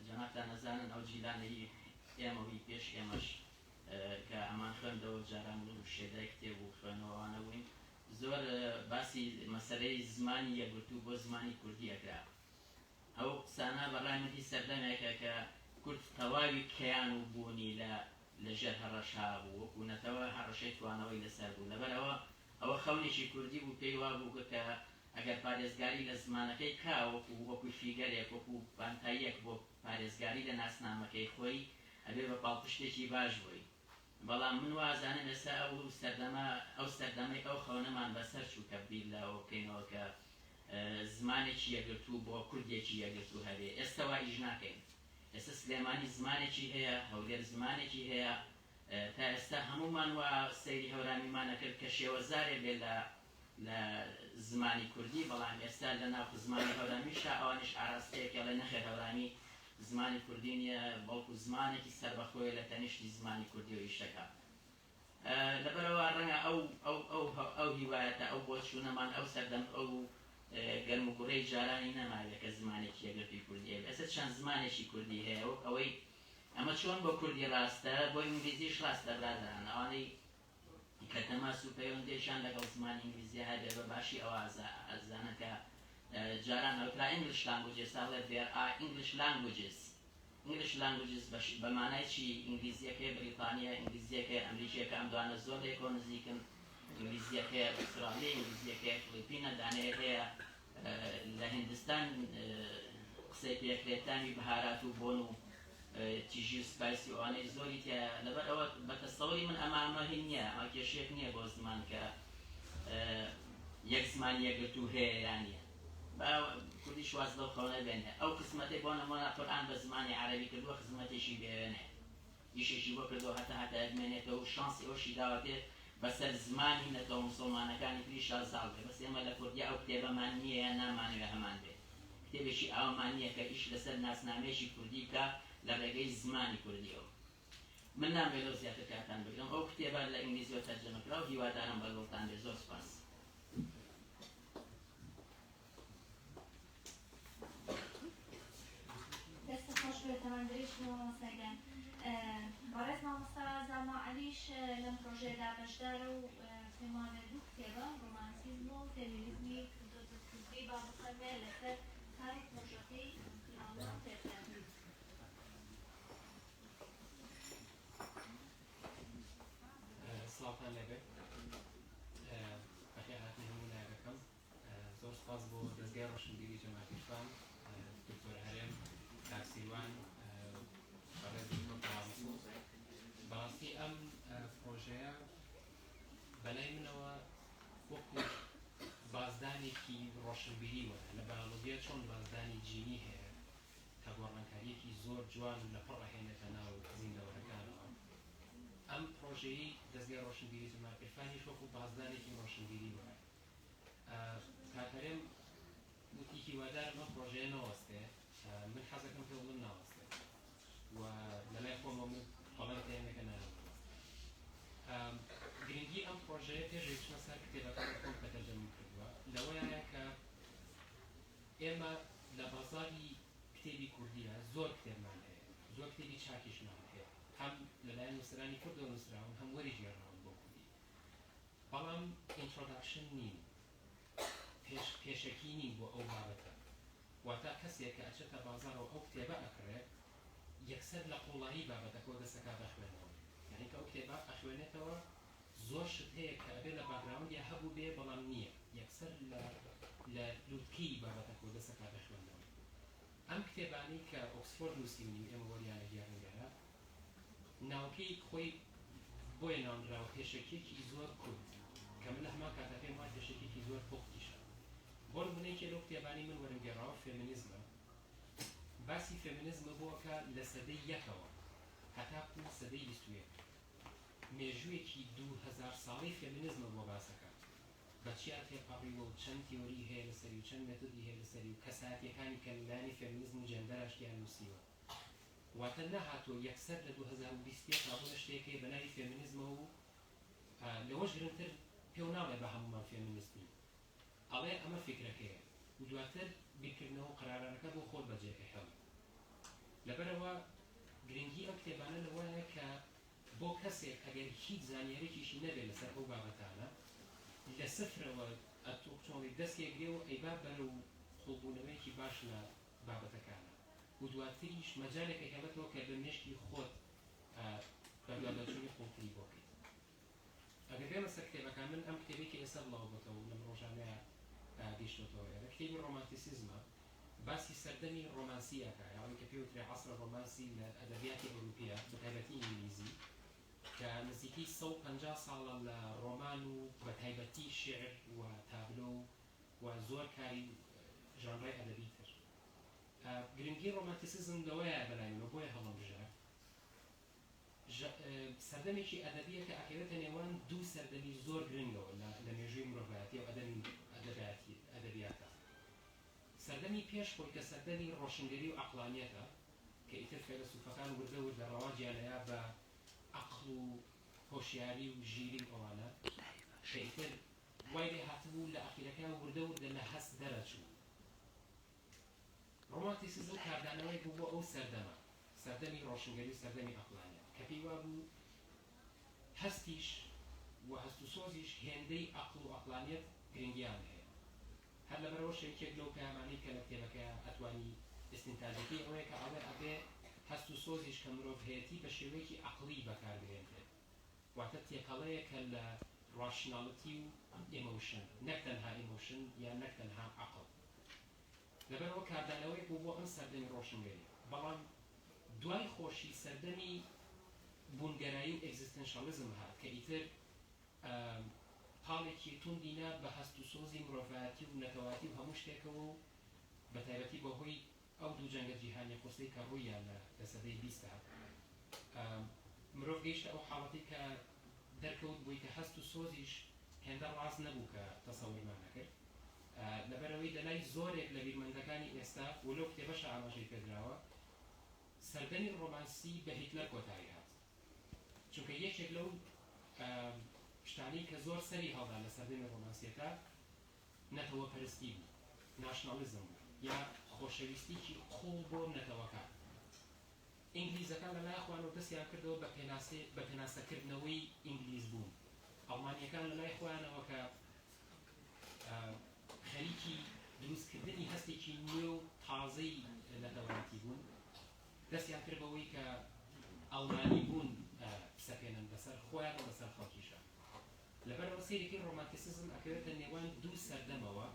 جەنابتان نەزانن ئەو جیلانەی ئێمە و هی پێش ئێمەش کە ئەمان خوێندەوە جاران و شێدای کتێب و خوێنەوەوانە بووین زۆر باسی مەسەلەی زمانی یەکگرتوو بۆ زمانی کوردی ئەکرا ئەو قسانە بە ڕای من هی سەردەمێکە کە کورد تەواوی کەیان و بوونی لە لە ژێر هەڕەشە بوو وەکوو نەتەوە هەڕەشەی توانەوەی لەسەر بوو لەبەر ئەوە ئەوە خەونێکی کوردی بوو پێی وابوو کە ئەگەر پارێزگاری لە زمانەکەی بکا وەکوو وەکوو فیگەرێک وەکوو پانتاییەک بۆ پارێزگاری لە ناسنامەکەی خۆی ئەبێ بە پاڵپشتێکی باش بۆی بەڵام من وا ئەزانم ئێستا ئەو سەردەمە ئەو سەردەمەی ئەو خەونەمان بەسەر چوو کە بیر لەوە بکەینەوە کە زمانێکی یەکگرتوو بۆ کوردێکی یەکگرتوو هەبێ ئێستا وا ئیش ناکەین ئێستا سلێمانی زمانێکی هەیە هەولێر زمانێکی هەیە تا ئێستا هەموومان وا سەیری هەورامیمان ئەکرد کە شێوەزارێ بێ لە لە زمانی کوردی بەڵام ئێستا لە ناو زمانی هەورامیشا ئەوانیش ئاراستەیەک ئەڵێ نەخێر هەورامی زمانی کوردی نییە بەڵکو زمانێکی سەربەخۆیە لە تەنیشتی زمانی کوردیەوە ئیش دەکا لەبەرئەوە ڕەنگە ئەو ئەو ئەو ئەو هیوایەتە ئەو بۆچوونەمان ئەو سەردەم ئەو گەرم و گوڕەی جارانی نەماوێ کە زمانێکی یەکگرتووی کوردی هەبێ ئێستا چەند زمانێکی کوردی هەیە وەک ئەوەی ئەمە چۆن بۆ کوردی ڕاستە بۆ ئینگلیزیش ڕاستە برادەران ئەوانەی کە تەماس و پەیوەندییان لەگەڵ زمانی ئینگلیزی هەبێ بە باشی ئەوە ئەزانن کە جاران ئەوترا English language ئێستا ئەڵێ there are English languages English languages بە مانای چی ئینگلیزیەکەی بریتانیە ئینگلیزیەکەی ئەمریکیەکە ئەم دوانە زۆر لەیەکەوە نزیکن ئینگلیزیەکەی ئوسترالیە ئینگلیزیەکەی فلیپینە دانەیە هەیە لە هندستان قسەی پێکرێت تامی بەهارات و بۆن و تیژی و spicy و ئەوانەی زۆری تیایە لەبەر ئەوە بە تەسەوری من ئەمە ئەمە هین نییە ئەمە کێشەیەک نییە بۆ زمان کە یەک زمان یەکگرتوو هەیە یان نییە با کوردیش واز لەو خەونە بێنێ ئەو خزمەتەی بۆ نموونە قورئان بە زمانی عەرەبی کردووە خزمەتێکی بێوێنەیە ئیشێکی بۆ کردووە هەتا هەتایە بمێنێتەوە و شانسی ئەوەشی داوەتێ بەسەر زمانی نەتەوە موسڵمانەکانی تریشا زاڵ بێ بەس ئێمە لە کوردیا ئەو کتێبەمان نییە یان نامانەوێ هەمان بێ کتێبێکی ئاوامان نییە کە ئیش لەسەر ناسنامەیەکی کوردی بکا لە ڕێگەی زمانی کوردیەوە من نامەوێ لەو زیاتر کاتتان بگرم ئەو کتێبە لە ئینگلیزیەوە تەرجەمە کراوە هیوادارم بە دڵتان بێ زۆر سوپاس. دەستت خۆش بێت تەمەن درێژ بی مامۆستا گیان. بەڕێز مامۆستا زانا عەلیش لەم پرۆژەیەدا بەشدارە و پێم وابێ دوو کتێبە ڕۆمانسیزم و فێمینیزمی کردۆتە کوردی با بفەرمێ لەسەر کار و پرۆژەکەی ئەوە فێرکاری. سڵاوتان لێبێت بەخێرهاتنی هەموو لایەکەکەم زۆر سپاس بۆ دەزگای ڕۆشنبیری جەمال عیرفان، دکتۆر هەرێم، کاک سیروان، بەڕێز دکتۆر تەها ڕەسوڵ. بەڕاستی ئەم پرۆژەیە بەلای منەوە وەکو بازدانێکی ڕۆشنبیری وایە. لە بایۆلۆجیا چۆن بازدانی جینی هەیە کە گۆڕانکارییەکی زۆر جوان و لەپڕ ئەهێنێتە ناو زیندەوەرەکانەوە، ئەم پرۆژەیەی دەزگای ڕۆشنبیری جەمال عیرفانیش وەکو بازدانێکی ڕۆشنبیری وایە. کاک هەرێم وتی هیوادارم ئەم پڕۆژەیە نەوەستێ، من حەزەکەم پێ بڵێم ناوەستێ و لەلای خۆمەوە من بەڵێن پێیان کە نایەوێت بوەستێ. گرنگی ئەم پڕۆژەیە پێش ئەوەی بچمە سەر کتێبەکانی خۆم کە تەرجەمەم کردووە لەوەیە کە ئێمە لە بازاڕی کتێبی کوردیە زۆر کتێبمان هەیە، زۆر کتێبی چاکیشمان هەیە، هەم لەلایەن نووسەرانی کوردەوە نووسراون هەم وەریگێڕراون بۆ کوردی. بەڵام introduction نین، پێش پێشەکی نین بۆ ئەو بابەتە، واتە کەسێک کە ئەچێتە بازاڕەوە ئەو کتێبە ئەکڕێ یەکسەر لە قوڵایی بابەتەکەوە دەست ئەکا بە خوێندنەوەی، یانی کە ئەو کتێبە ئەخوێنێتەوە زۆر شت هەیە کە ئەبێ لە background یا هەبووبێ بەڵام نییە، یەکسەر لە لە لوتکەی بابەتەکەوە دەست ئەکا بە خوێندنەوەی. ئەم کتێبانەی کە ئۆکسفۆرد نووسیونی و ئێمە وەریانەگێڕین لێرە، ناوەکەی خۆی بۆیە ناونراوە پێشەکیەکی زۆر کورت کە من لە هەمان کاتا پێم وایە پێشەکیەکی زۆر پوختیشە. بۆ نمونە یەکێ لەو کتێبانەی من وەرمگێڕاوە فێمینیزمە، باسی فێمینیزمە بۆ ئەکا لە سەدەی یەکەوە هەتاکوو سەدەی 21 مێژوویەکی 2000 ساڵەی فێمینیزمە بۆ باس ئەکا. بە چیا تێپەڕیوە و چەند تیۆری هەیە لەسەری و چەند مێتۆدی هەیە لەسەری و کەسایەتیەکانی کە لە لایەنی فێمینیزم و جێندەرا شتیان نووسیوە. واتە نەهاتووە یەکسەر لە 2021 دا بڵێ شتێک هەیە بە ناوی فێمینیزمەوە و لەوەش گرنگتر پێو ناڵێ بە هەموومان فێمینیست بین. ئەڵێ ئەمە فیکرەکەیە و دواتر بیرکردنەوە و قەرارەکە بۆ خۆت بەجێ ئەهێڵی. لەبەرئەوە گرنگی ئەم کتێبانە لەوەیە کە بۆ کەسێک ئەگەر هیچ زانیاریەکیشی نەبێت لەسەر ئەو بابەتانە لە سفرەوە ئەتوقچۆڵی دەستێگرێ و ئەیبا بەرەو قوڵبوونەوەیەکی باش لە بابەتەکانە و دواتریش مەجالێک ئەهێڵێتەوە کە بە مێشکی خۆت بەدواداچوونی قوڵتری بۆ بکەیت. ئەگەر بێمە سەر کتێبەکان، من ئەم کتێبەی کە ئێستا بڵاو بۆتەوە و لەم ڕۆژانەیا گەیشتۆتەوە ئێرە، کتێبی ڕۆمانتیسیزمە، باسی سەردەمی ڕۆمانسی ئەکا، یا ئەوەی کە پێی وترێ عەسرە ڕۆمانسی لە ئەدەبیاتی ئەوروپییە، بە تایبەتی ئینگلیزی، کە نزیکەی 150 ساڵە لە ڕۆمان و بە تایبەتی شیعر و تابلۆ و زۆر کاری ژانڕای ئەدەبی تر. گرنگی ڕۆمانتیسیزم لەوەیە بەلای منەوە بۆیە هەڵمبژارد، سەردەمێکی ئەدەبییە کە ئەکەوێتە نێوان دوو سەردەمی زۆر گرنگەوە لە مێژووی مرۆڤایەتی و ئەدەبی ئەدەبیاتا. سەردەمی پێش خۆی کە سەردەمی ڕۆشنگەری و عەقڵانیەتە کە ئیتر فەیلەسوفەکان وردە وردە ڕەواجیان ئەیا بە عەقڵ و هۆشیاری و ژیری و ئەوانە کە ئیتر وای لێ هاتبوو لە ئەخیرەکەیا وردە وردە لە هەست دەرەچوو. ڕۆمانتیسیزم کاردانەوەیەک بوو بۆ ئەو سەردەمە، سەردەمی ڕۆشنگەری و سەردەمی ئەقڵانیەت، کە پێی وابوو هەستیش و هەست و سۆزیش هێندەی ئەقڵ و ئەقڵانیەت گرنگیان هەیە. هەر لەبەرئەوەشە یەکێک لەو پەیامانەی کە لە کتێبەکەیا ئەتوانی ئیستینتاجەکەی ئەوەیە کە ئەڵێ ئەبێ هەست و سۆزیش کە مرۆڤ هەیەتی بە شێوەیەکی ئەقڵی بەکار بهێنرێت. واتە تێکەڵەیەکە لە rationality و emotion، نەک تەنها emotion یان نەک تەنها عەقڵ. لەبەرئەوە کاردانەوەیەک بوو بۆ ئەم سەردەمی ڕۆشنگەریە. بەڵام دوای خۆشی سەردەمی بوونگەرایی و existentialism هات کە ئیتر پاڵێکی توندی نا بە هەست و سۆزی مرۆڤایەتی و نەتەوایەتی و هەموو شتێکەوە و بەتایبەتی بەهۆی ئەو دوو جەنگە جیهانیە قورسەی کە ڕوویان لە سەدەی بیستا مرۆڤ گەیشتە ئەو حاڵەتەی کە دەرکەوت بۆی کە هەست و سۆزیش هێندە ڕاست نەبوو کە تەسەورمان ئەکرد. لەبەرئەوەی لەلای زۆرێک لە بیرمەندەکانی ئێستا و لەو کتێبەشا ئاماژەی پێدراوە سەردەمی ڕۆمانسی بە هیتلەر کۆتایی هات. چونکە یەکێک لەو شتانەی کە زۆر سەری هەڵدا لە سەردەمی ڕۆمانسیەکە نەتەوەپەرستی بوو، nationalism بوو یا خۆشەویستیی قووڵ بۆ نەتەوەکان. ئینگلیزەکان لە لای خۆیانەوە دەستیان کردەوە بە پێناسەی بە پێناسەکردنەوەی ئینگلیز بوون. ئەڵمانییەکان لە لای خۆیانەوە کە خەریکی دروستکردنی هەستێکی نوێ و تازەی نەتەوایەتی بوون، دەستیان کرد بەوەی کە ئەڵمانی بوون بسەپێنن بەسەر خۆیان و بەسەر خەڵکیشا. لەبەرئەوە سەیرەکەی ڕۆمانتیسزم ئەکەوێتە نێوان دوو سەردەمەوە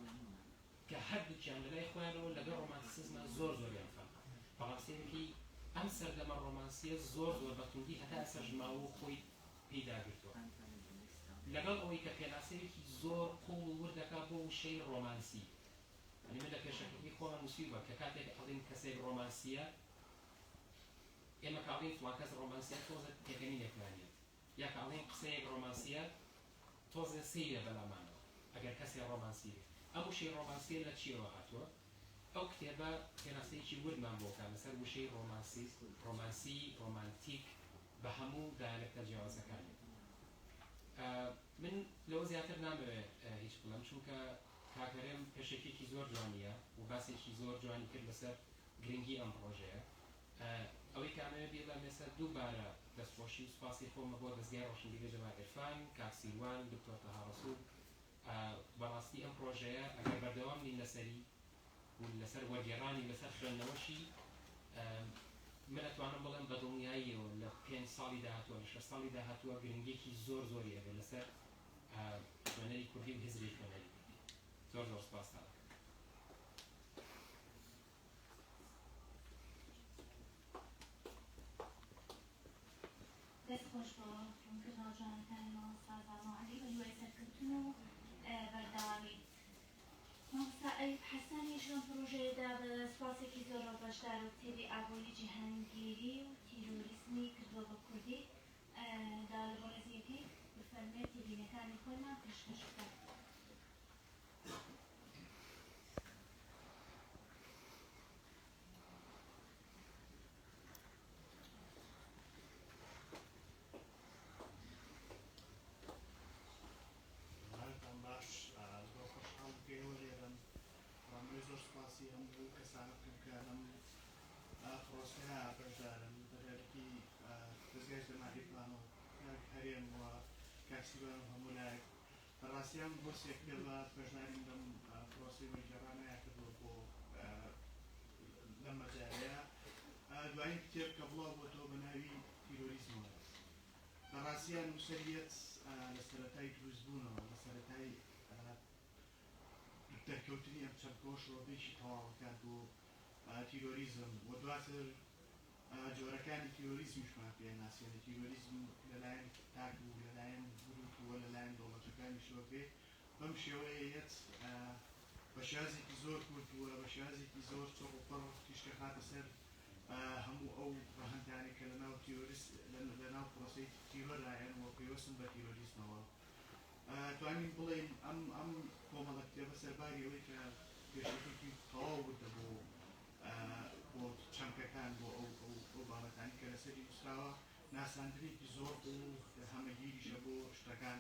کە هەردووکیان لەلای خۆیانەوە لەگەڵ ڕۆمانتیسزما زۆر زۆریان فەرقە، بەڵام سەیرەکەی ئەم سەردەمە ڕۆمانسیە زۆر زۆر بە توندی هەتا ئێستاش ماوە و خۆی پێی داگرتووە. لەگەڵ ئەوەی کە پێناسەیەکی زۆر قووڵ و ورد دەکا بۆ وشەی ڕۆمانسی. یانی من لە پێشەکیی خۆما نووسیومە کە کاتێک ئەڵێین کەسێک ڕۆمانسییە، ئێمە کە ئەڵێین فڵان کەس ڕۆمانسییە تۆزێک پێکەنینێکمان یەت. یا کە ئەڵێین قسەیەک ڕۆمانسییە تۆزێ سەیرە بەلامانەوە ئەگەر کەسێ ڕۆمانسی بێ. ئەم وشەی ڕۆمانسییە لە چییەوە هاتووە؟ ئەو کتێبە پێناسەیەکی وردمان بۆ کا لەسەر وشەی ڕۆمانسیست، ڕۆمانسی، ڕۆمانتیک بە هەموو دایالێکتە جیاوازەکانی. من لەوە زیاتر نامەوێ هیچ بڵێم چونکە کاک هەرێم پێشەکیەکی زۆر جوانیە و باسێکی زۆر جوانی کرد لەسەر گرنگی ئەم پڕۆژەیە. ئەوەی کە ئەمەوێ بیڵێم ئێستا دووبارە دەستخۆشی و سوپاسی خۆمە بۆ دەزگای ڕۆشنبیری جەمال عیرفان، کاک سیروان، دکتۆر تەها ڕەسوڵ، بەڕاستی ئەم پڕۆژەیە ئەگەر بەردەوام بین لەسەری و لەسەر وەرگێڕانی و لەسەر خوێندنەوەشی من ئەتوانم بڵێم بە دڵنیاییەوە لە پێنج ساڵی داهاتووە لە شەش ساڵی داهاتووە گرنگیەکی زۆر زۆری ئەبێت لەسەر خوێنەری کوردی و هزری خوێنەری کوردی. زۆر زۆر سوپاستان ئەکەم. دەست خۆش بۆ ڕوونکردنەوە جوانەکانی مامۆستا زانا عەلی بە هیوای سەرکەوتن و بەردەوامی. مامۆستا ئەیوب حەسەنیش لەم پڕۆژەیەدا بە سوپاسێکی زۆرەوە بەشدارە و کتێبی ئابووری جیهانگیری و تیرۆریزمی کردووە بە کوردی. داوا لە بەڕێزی ئەکەین بفەرموێت تێبینیەکانی خۆیمان پێشکەش بکات. پرۆسەیە بەشدارن، بەتایبەتی دەزگای جەماعی فان و کاک هەرێم و کاک سیروان و هەموو لایەک. بەڕاستی ئەم بۆ سێ کتێبە بەشداریم لەم پرۆسەی وەرگێڕانەیا کردووە بۆ لەم مەجالەیە. دوایین کتێب کە بڵاو بۆتەوە بە ناوی تیرۆریزمەوە. لە ڕاستیا نووسەریەت لە سەرەتای دروستبوونەوە، لە سەرەتای دەرکەوتنی ئەم چەمکەوە شڕۆڤەیەکی تەواوەکات بۆ تیرۆریزم و دواتر جۆرەکانی تیرۆریزمیشمان پێ ناسێنێ. تیرۆریزم لەلایەن تاک و لەلایەن گروپ و لەلایەن دەوڵەتەکانیشەوە بێ بەم شێوەیە یەت بە شێوازێکی زۆر کورت و بە شێوازێکی زۆر چڕ و پڕ تیشکەخاتە سەر هەموو ئەو ڕەهەندانەی کە لەناو تیرۆریست لەناو پرۆسەی تیرۆرایەن و پەیوەستن بە تیرۆریزمەوە. توانین بڵێین ئەم ئەم کۆمەڵە کتێبە سەرباری ئەوەی کە پێشەکیەکی تەواو وردە بۆ بۆ چەمکەکان بۆ ئەو ئەو ئەو بابەتانی کە لەسەری نووسراوە، ناساندنێکی زۆر قووڵ و هەمەگیریشە بۆ شتەکان.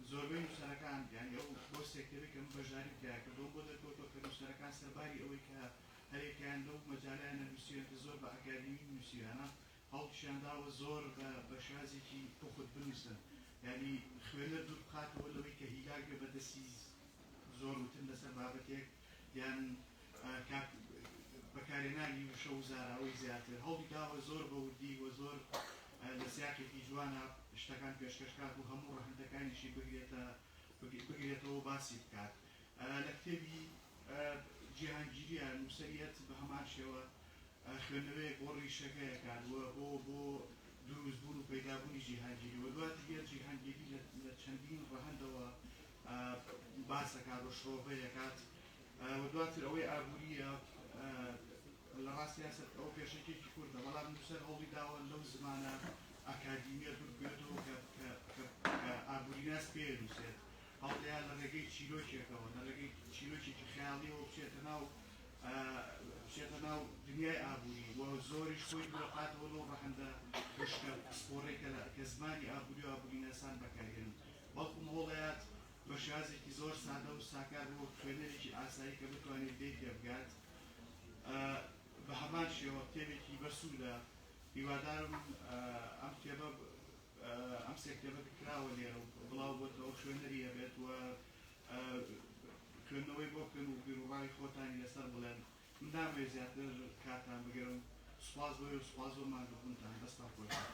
زۆربەی نووسەرەکان یانی ئەو بۆ سێ کتێبەی کە من بەشداریم تیا کردووە بۆ دەرکەوتووە کە نووسەرەکان سەرباری ئەوەی کە هەرێکیان لەو مەجالەیانە نووسیویەتە زۆر بە ئەکادیمی نووسیویانە، هەوڵیشیان داوە زۆر بە بە شێوازێکی پوخت بنووسن یانی خوێنەر دوور بخاتەوە لەوەی کە هیلاک بێ بە دەستی زۆر وتن لەسەر بابەتێک یان کات بەکارهێنانی وشە و زاراوەی زیاتر. هەوڵی داوە زۆر بە وردی و زۆر لە سیاقێکی جوانە شتەکان پێشکەش کات و هەموو ڕەهەندەکانیشی بگرێتە بگرێتەوە و باسی بکات. لە کتێبی جیهانگیریە نووسەریەت بە هەمان شێوە خوێندنەوەیەک بۆ ڕیشەکە ئەکات و بۆ بۆ دروستبوون و پەیدابوونی جیهانگیری و دواتر یەت جیهانگیری لە چەندین ڕەهەندەوە باس ئەکات و شرۆڤەی ئەکات و دواتر ئەوەی ئابوورییە لە ڕاستیا سەر ئەو پێشەکیەکی کوردە بەڵام نووسەر هەوڵی داوە لەو زمانە ئەکادیمیە دوور بکەوێتەوە کە کە کە ئابووریناس پێ نووسێت. هەوڵدەیا لە ڕێگەی چیرۆکێکەوە، لە ڕێگەی چیرۆکێکی خەیاڵیەوە بچێتە ناو بچێتە ناو دنیای ئابووری و زۆریش خۆی دوورەخاتەوە لەو ڕەهەندە وشکە پسپۆڕەی کە کە زمانی ئابووری و ئابووریناسان بەکارهێنن، بەڵکوم هەوڵەیات بە شێوازێکی زۆر سادە و ساکار بۆ خوێنەرێکی ئاسایی کە بتوانێت لێی تێبگات. بە هەمان شێوە کتێبێکی بەسوودە. هیوادارم ئەم کتێبە ئەم سێ کتێبە کە کراوە لێرە و بڵاو بۆتەوە خوێنەری هەبێت و خوێندنەوەی بۆ بکەن و بیروڕای خۆتانی لەسەر بڵێن. من نامەوێت زیاتر کاتتان بگرم. سوپاس بۆ ئێوە، سوپاس بۆ ماندووبوونتان. دەستتان خۆش بێت.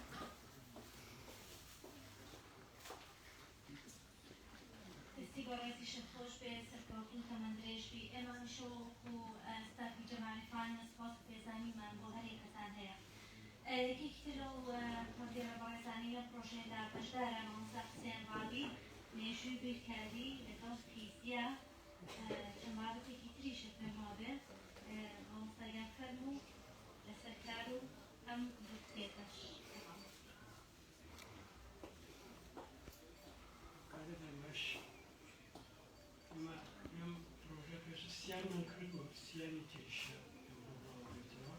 دەستی بەڕێزیشت خۆش بێ، سەرکەوتوو تەمەن درێژ بی. ئێمە هەمیشە وەکو ستافی جەماعی فان سوپاس و پێزانینمان بۆ هەر یەکەتان هەیە. یەکێکی تر لەو وەرگێڕە بەڕێزانەی لەم پڕۆژەیەدا بەشدارە مامۆستا حوسێن ڕابی، مێژووی بیرکاری لەگەڵ فیزیا چەند بابەتێکی تریشە پێم وابێ. مامۆستا گیان فەرموو لەسەر کار و ئەم دوو کتێبەش. کارتان باش. ئێمە لەم پرۆژە پێشتر سیانمان کردووە، سیانی تریشە ئەمڕۆ بڵاو بێتەوە.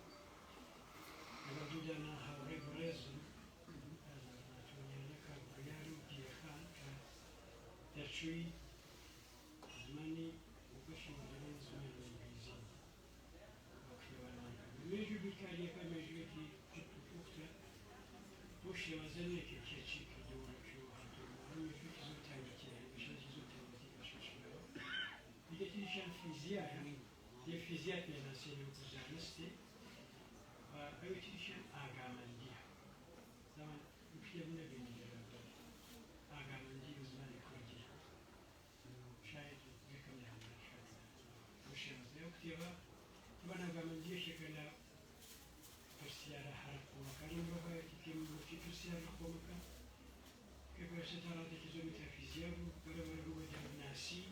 لەگەڵ دوو دانە هاوڕێی بەڕێزم ناتوانیانە کاک بڕیار و دیەخان کە دەرچووی زمانی و بەشی وەرگێڕانی زمانی ئینگلیزی ئەو کتێبانەمان کردووە. مێژووی بیرکارییەکە مێژوویەکی کورت و پوختە، بەو شێوازە نییە کە کێ چی کردووە و لە کوێوە هاتووە، بەڵام مێژوویەکی زۆر تایبەتییە، یانی بە شێوازێکی زۆر تایبەتی پێشکەش کراوە. یەکێ تریشیان فیزیایە، یە فیزیا پێناسەی وەکوو زانستێک و ئەوی تریشیان ئاگامەندییە. تەبعەن من کتێب نەبینی لێرە بە ئاگامەندی بە زمانی کوردی. شاید یەکەم لە هەندێک شوێن بەو شێوازەیە. ئەو کتێبە تەبعەن ئاگامەندی یەکێکە لە پرسیارە هەرە قووڵەکانی مرۆڤایەتی کە من بۆچی پرسیار لە خۆم ئەکەم کە پێشتر تا ڕادەیەکی زۆر میتافیزیا بوو، بەرە بەرە بوو بە دەروونناسی،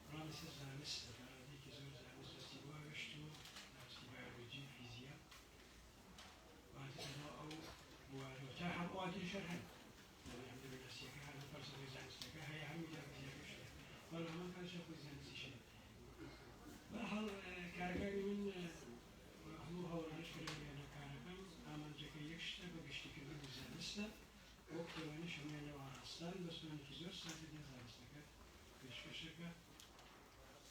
بەڵام ئێستا زانستە، تا ڕادەیەکی زۆر زانست دەستی بۆ هاوێشتووە، زانستی بایۆلۆجی، فیزیا و هاتۆتە ناو ئەو بوارەوە. تا هەم ئەوان تریش هەر هەن، یانی هەم دەروونناسییەکە هەر هەم فەلسەفەی زانستەکە هەیە، هەم میتافیزیاکەش هەیە، بەڵام هەمان کاتیش خۆی زانستیش هەیە. بەهەرحاڵ کارەکانی من و هەموو هاوڕێیانیش کە لەگەڵیانە کارەکەم، ئامانجەکە یەک شتە، بە گشتیکردنی زانستە، ئەو کتێبانەش هەموویان لەو ئاراستان، بە زمانێکی زۆر سادە دێ زانستەکە پێشکەشەکە.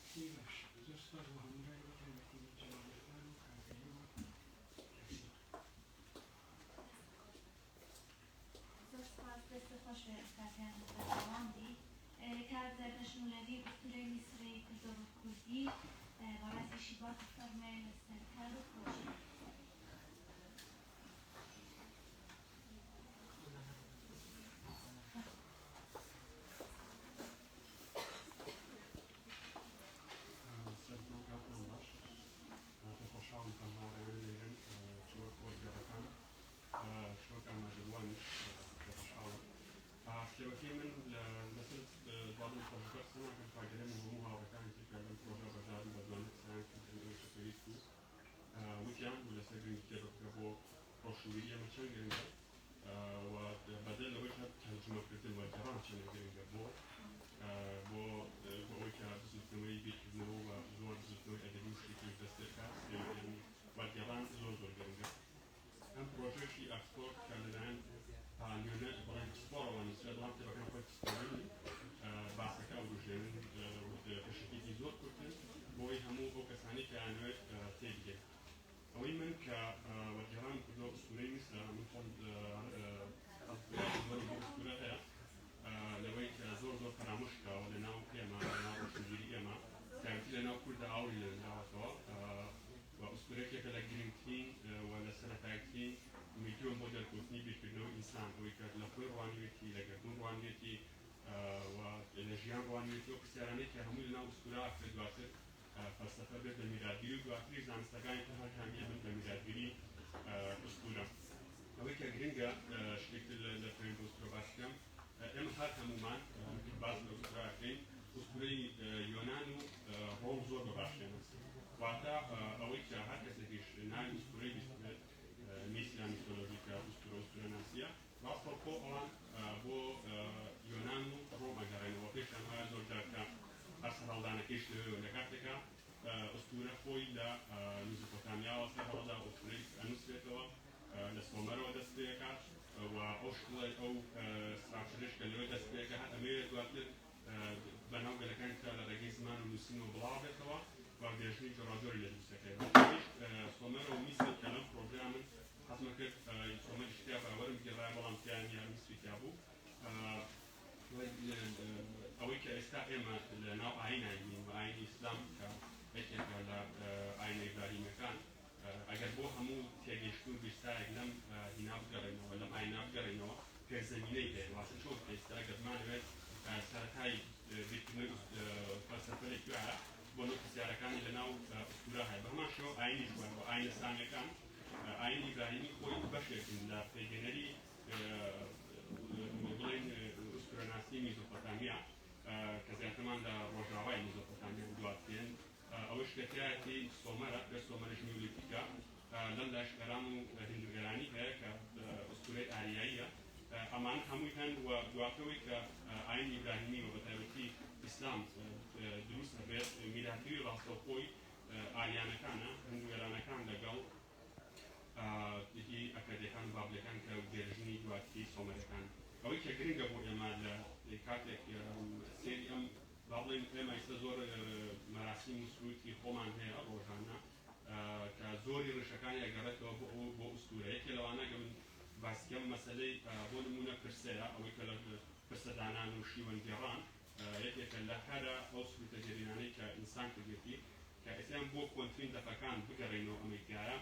کتێبی باش. زۆر سوپاس بۆ هەموو لایەک، بە تایبەتی جەماوەرەکان و کاک هەرێم و کاک. دەستت خۆش بێ کاک گیان بەردەوام بی. کاک زەردەشت نورەدین ئوستورەی میسری کردوە بە کوردی بەڕێزیشی با بفەرموێ لەسەر کار و پرۆژەکەی. سەرجەم کاتتان باش. پێم خۆشحاڵم کە هاوڕێیان لێرەن چ وەک وەرگێڕەکان چ وەک ئامادەبووانیش پێ خۆشحاڵم. کتێبەکەی من لەسەر باڵی پرۆژەکە قسە ناکەم، کاک هەرێم و هەموو هاوڕێکانی تر کە لەم پرۆژە بەشدارن بە جوانی قسەیان کرد ئەوەی کە پێویست بوو وتیان و لەسەر گرنگی کتێبەکە بۆ ڕۆشنبیری ئێمە چەند گرنگە و بەدەر لەوەی کە تەرجومەکردن وەرگێڕان چەند گرنگە بۆ بۆ بۆ ئەوەی کە بزوتنەوەی بیرکردنەوە و زۆر بزوتنەوەی ئەدەبی و شتی تریش دەست پێ بکات، وەرگێڕان زۆر زۆر گرنگە. ئەم پرۆژەیەکی ئاکسفۆرد کە لەلایەن نوێنەر بەڵێن پسپۆڕەوە نووسرا، بەڵام کتێبەکان خۆی پسپۆڕی نین، باسەکە ئەوروژێنن پێشەکییەکی زۆر کورتن بۆی هەموو ئەو کەسانەی کە ئەیانەوێت تێبگەن. ئەوەی من کە وەرگێڕانم کردووە ئوستوورەی میسرە، من خۆم زۆری بۆ ئوستوورە هەیە، لەوەی کە زۆر زۆر فەرامۆش کراوە لە ناو ئێمە، لە ناو ڕۆشنبیری ئێمە، تایبەتی لە ناو کورددا ئاوڕی لێ نراوەتەوە و ئوستوورە یەکێکە لە گرنگترین و لە سەرەتاییترین میدیۆم بۆ دەرکەوتنی بیرکردنەوەی ئینسان، ئەوەی کە لە خۆی ڕوانیوێتی، لە گەردوون ڕوانیوێتی و لە ژیان ڕوانیوێتی، ئەو پرسیارانەی کە هەمووی لە ناو ئوستوورە ئەکرێت دواتر فەلسەفە بێت بە میراتگری و دواتریش زانستەکانی تر هەر هەمی ئەبن بە میراتگری ئوستوورە. ئەوەی کە گرنگە شتێک تر لە پەیوەند بە ئوستوورە باس بکەم، ئێمە هەر هەموومان باس لە ئوستوورە ئەکەین، ئوستوورەی یۆنان و ڕۆم زۆر بە باشی ئەناسین. واتە ئەوەی کە هەر کەسێکیش ناوی ئوستوورەی بیستبێت، میس یان میسۆلۆژی کە ئوستوورە ئوستوورەناسییە، ڕاستەوخۆ ئەوان بۆ یۆنان و ڕۆم ئەگەڕێنەوە، پێشیان وایە زۆر جار کە هەر سەرهەڵدانەکەیش لەوێوە، لە کاتێکا ئوستوورە خۆی لە میزۆپۆتامیاوە سەرهەڵدا، ئوستوورەی ئەنووسرێتەوە لە سۆمەرەوە دەست پێ ئەکات و ئەو شکڵەی ئەو structure ەش کە لەوێ دەست پێ ئەکات هەر ئەمەیە دواتر بەناو گەلەکانی ترا لە ڕێگەی زمان و نووسینەوە بڵاو بێتەوە و version ی جۆراوجۆری لێ دروست دەکرێت. سۆمەر و میسر کە لەم پرۆژەیە من حەزمە کرد سۆمەریش تیا بە وەرم گێڕایە، بەڵام تیا نییە، میسری تیا بوو. ئەوەی کە ئێستا ئێمە لە ناو ئایین ئایین و ئایینی ئیسلام کە یەکێکە لە ئایینە ئیبراهیمیەکان، ئەگەر بۆ هەموو تێگەیشتن و بیرسایەک لەم هینا بگەڕێینەوە، لەم ئایینە بگەڕێینەوە، پێشزەمینەی هەیە. واتە چۆن کە ئێستا ئەگەر بمانەوێت سەرەتای بیرکردنەوەی فەلسەفە لە کوێیە، بۆ نەو پرسیارەکانی لە ناو ئوستورە هەیە، بە هەمان شێوە ئایینیش وایە و ئایینە سامیەکان، ئایینی ئیبراهیمی خۆی بەشێکن لە پێکهێنەری بڵێین ئوستورەناسی میزۆپۆتامیا کە زیاترمان لە ڕۆژاوای میزۆپۆتامیا دواترین ئەوەش کە تیایەتی سۆمەرە، پێش سۆمەرش نیولیتیکە، لەم لاش ئێران و هیند و ئێرانی هەیە کە ئوستورەی ئاریاییە. ئەمانە هەمووی هەن و دواترەوەی کە ئایینی ئیبراهیمی و بەتایبەتی ئیسلام دروست ئەبێت، میراتگری ڕاستەوخۆی ئاریانەکانە، هیند و ئێرانەکان لەگەڵ هی ئەکەدیەکان و بابلەکان کە version ی دواتری سۆمەرەکان. ئەوەی کە گرنگە بۆ ئێمە لە کاتێک سەیری ئەم با بڵێین ئێمە ئیستا زۆر مەراسیم و سرووتی خۆمان هەیە ڕۆژانە کە زۆری ڕیشەکانی ئەگەڕێتەوە بۆ ئەو بۆ ئوستورە. یەکێ لەوانە کە من باسکەم مەسەلەی بۆ نموونە پرسەیە، ئەوەی کە لە پرسەدانان و شیوەنگێڕان یەکێکە لە هەرە ئەو سرووتە دێرینانەی کە ئینسان کردێتی، کە ئێستایان بۆ کۆنترین دەقەکان بگەڕێینەوە ئەمەی تیایە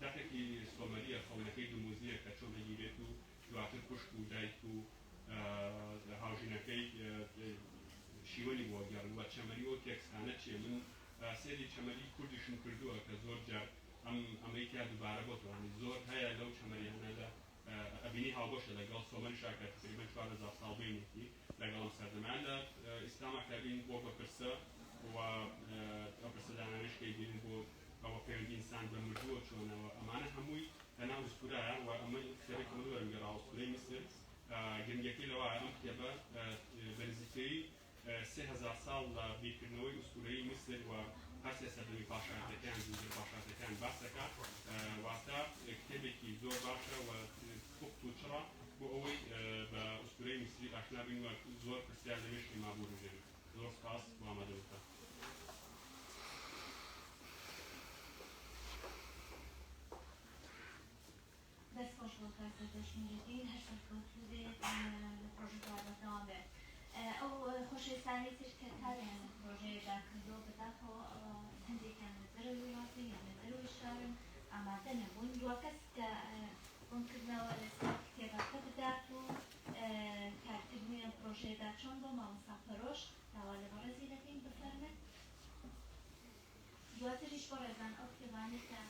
دەقێکی سۆمەریە، خەونەکەی دوموزیە کە چۆن ئەگیرێت و دواتر خوشک و دایک و هاوژینەکەی شیوەنی بۆ گێڕن و چەمەری ئەو تێکستانە چیە. من سەیری چەمەری کوردیشم کردووە کە زۆر جار ئەم ئەمەی تیا دووبارە بۆتەوە، زۆر هەیە لەو چەمەریانە لە ئەبینی هاوبەشە لەگەڵ سۆمەریشا کە تقریبا 4000 ساڵ بینێتی لەگەڵ ئەم سەردەمە. لە ئیسلاما کە بین بۆ بە پرسە و ئەو پرسەدانانەش کە بینن بۆ ئەوە پەیوەندی ئینسان بە مردووە چۆنەوە، ئەمانە هەمووی لەناو ئوستورایە. و ئەمە کتێبێک کە من وەرم گێڕاوە ئوستورەی میسر، گرنگیەکەی لەوایە ئەم کتێبە بە نزیکەیی 3000 ساڵ لە بیرکردنەوەی ئوستورەیی میسر و هەر سێ سەردەمی پاشایەتەکەیان، زنجیرە پاشایەتەکەیان باس دەکات. واتە کتێبێکی زۆر باشە و پوخت و چڕە بۆ ئەوەی بە ئوستورەی میسری ئاشنا بین و زۆر پرسیار لە مێشکی ما بوروژێنێت. زۆر سپاس بۆ ئامادەبوونتان. دەست خۆش بۆ کاک سەردەشت نورەدین هەر سەرکەوتوو بێت لە پڕۆژەکە بەردەوام بێت. ئەو خۆشەویستانەی تر کە کاریان لە پڕۆژەیەدا کردووە بەداخەوە ئەوە هەندێکیان لە دەرەوەی وڵاتن یان لە دەرەوەی شارن ئامادە نەبوون. دوا کەس کە ڕوونکردنەوە لەسەر کتێبەکە بدات و کارکردنی ئەم پڕۆژەیەدا چۆن بووە مامۆستا پەرۆش داوا لە بەڕێزی دەکەین بفەرمن. دواتریش بەڕێزان ئەو کتێبانەی کە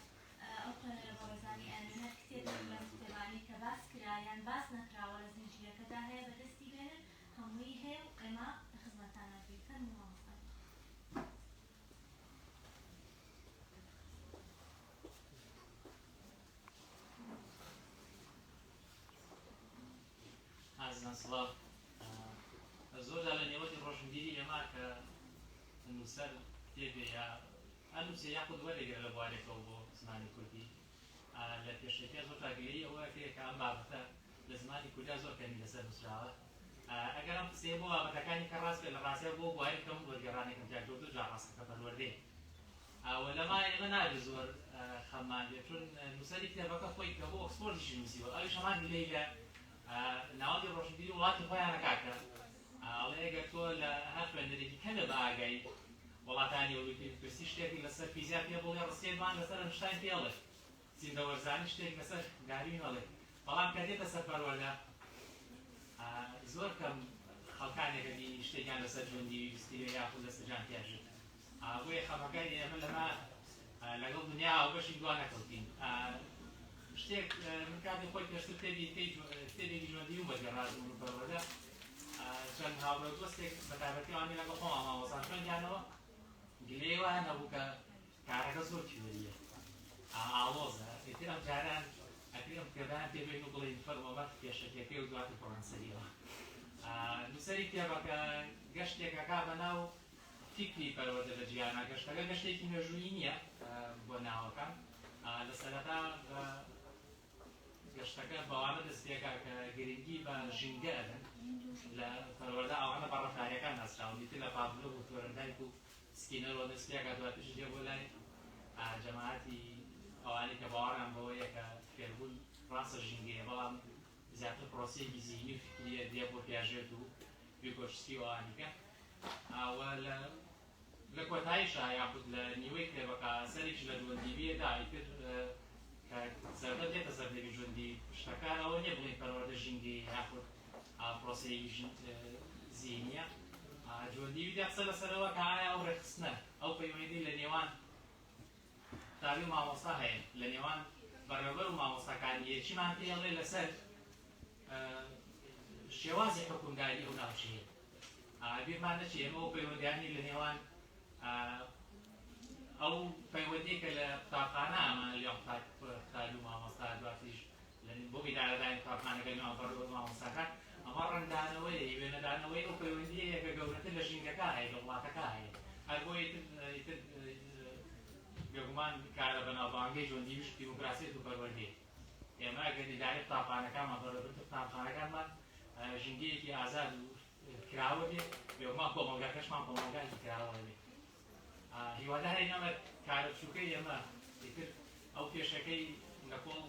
ئەو خوێنەرە بەڕێزانی ئەیانەوێ هەر کتێبێک لەم کتێبانەی کە باس کرا یان باس نەکراوە لە زنجیرەکەدا هەیە بەدەستی بێنن هەمووی هەیە و ئێمە لە خزمەتتانا بین. فەرموو مامۆستا گیان. ئازیزان سڵاو. زۆر جار لە نێوەندی ڕۆشنبیری ئێمە کە نووسەر کتێبێ یا ئەنووسێ یاخود وەرێگرە لە بوارێکەوە بۆ زمانی کوردی لە پێشەکییا زۆر جار گلەیی ئەوە ئەکرێ کە ئەم بابەتە لە زمانی کوردیا زۆر کەمی لەسەر نووسراوە. ئەگەر ئەم قسەیە بۆ بابەتەکانی کە ڕاست بێت لە ڕاستیا بۆ بواری کەم وەرگێڕانێکم تیا کردووە دوو جار ڕاستە کە پەروەردەیە و لەما ئێمە نابێ زۆر خەممان بێت چون نووسەری کتێبەکە خۆی کە بۆ ئۆکسفۆردیشی نووسیوە ئەویش هەمان گلەیی لە ناوەندی ڕۆشنبیری وڵاتی خۆیان ئەکا کە ئەڵێ ئەگەر تۆ لە هەر خوێنەرێکی کەمێ بە ئاگای وڵاتانی ئەوروپی بپرسی شتێک لەسەر فیزیا پێ بڵێ ڕستەیەکمان لەسەر ئەنشتاین پێ ئەڵێ زیندەوەرزانی شتێک لەسەر داروین ئەڵێ بەڵام کە دێتە سەر پەروەردە زۆر کەم خەڵکانێکە بینی شتێکیان لەسەر جۆن دیوی بیستیوێ یاخود لەسەر جان پیاژێت بۆیە خەمەکانی ئێمە لەمە لەگەڵ دنیا هاوبەشین دوا نەکەوتین. شتێک من کاتی خۆی پێشتر کتێبێکی جۆن دیوم وەرگێڕاندبوو و پەروەردە چەند هاوڕێ و دۆستێک بە تایبەتی ئەوانەی لەگەڵ خۆمان مامۆستان خوێندیانەوە گلەیی وایان هەبوو کە کارەکە زۆر تیۆرییە ئاڵۆزە ئیتر ئەم جاران ئەکرێ ئەم کتێبەیان پێ بێن و بڵێین فەرموو ئەمە پێشەکیەکەی و دواتر بڕۆن سەریەوە. نووسەری کتێبەکە گەشتێک ئەکا بەناو فیکری پەروەردە لە جیهانا گەشتەکە گەشتێکی مێژوویی نییە بۆ ناوەکان لە سەرەتا بە گەشتەکە بەوانە دەست پێکا کە گرنگی بە ژینگە ئەدەن لە پەروەردە ئەوانە بە ڕەفتاریەکان ناسراون ئیتر لە پاڤلۆڤ و تۆرندایک و سکینەرەوە دەست پێکا دواتریش دێ بۆ لای جەماعەتی ئەوانەی کە باوەڕیان بەوەیە کە فێربوون ڕاستە ژینگەیە بەڵام زیاتر پرۆسەیەکی زیهنی و فیکریە دێ بۆ پیاژێت و ڤیگۆتسکی و ئەوانی کە و لە لە کۆتاییشا یاخود لە نیوەی کتێبەکە سەرێکیش لە جۆن دیویە دا ئیتر کە سەردەم دێتە سەردەمی جۆن دیوی شتەکە ئەوە نییە بڵێین پەروەردە ژینگەیی یاخود پرۆسەیەکی زیهنییە جۆن دیوی دێ قسە لەسەرەوە کە ئایا ئەو ڕێکخستنە ئەو پەیوەندی لە نێوان قوتابی و مامۆستا هەیە لە نێوان بەڕێوەبەر و مامۆستاکانییە چیمان پێ ئەڵێ لەسەر شێوازی حوکمداری ئەو ناوچەیە. بیرمان نەچێ ئێمە ئەو پەیوەندیانەی لە نێوان ئەو پەیوەندیە کە لە قوتابخانە ئەمان لە قوتابی و مامۆستا دواتریش بۆ ئیدارەدانی قوتابخانەکە نێوان بەڕێوەبەر و مامۆستاکان ئەمە ڕەنگدانەوەی وێنەدانەوەی ئەو پەیوەندیەیە کە گەورەتر لە ژینگەکە هەیە لە وڵاتەکە هەیە هەر بۆیە ئیتر بێگومان کارە بەناوبانگەی جۆن دیویش دیموکراسیەت و پەروەردەیە. ئێمە ئەگەر ئیدارەی قوتابخانەکانمان، بەڕێوەبردنی قوتابخانەکانمان ژینگەیەکی ئازاد و کراوە بێ، بێگومان کۆمەڵگاکەشمان کۆمەڵگایەکی کراوە بێ. هیوادارین ئەمە کارە بچووکەی ئێمە ئیتر ئەو پێشەکەی لە کۆڵ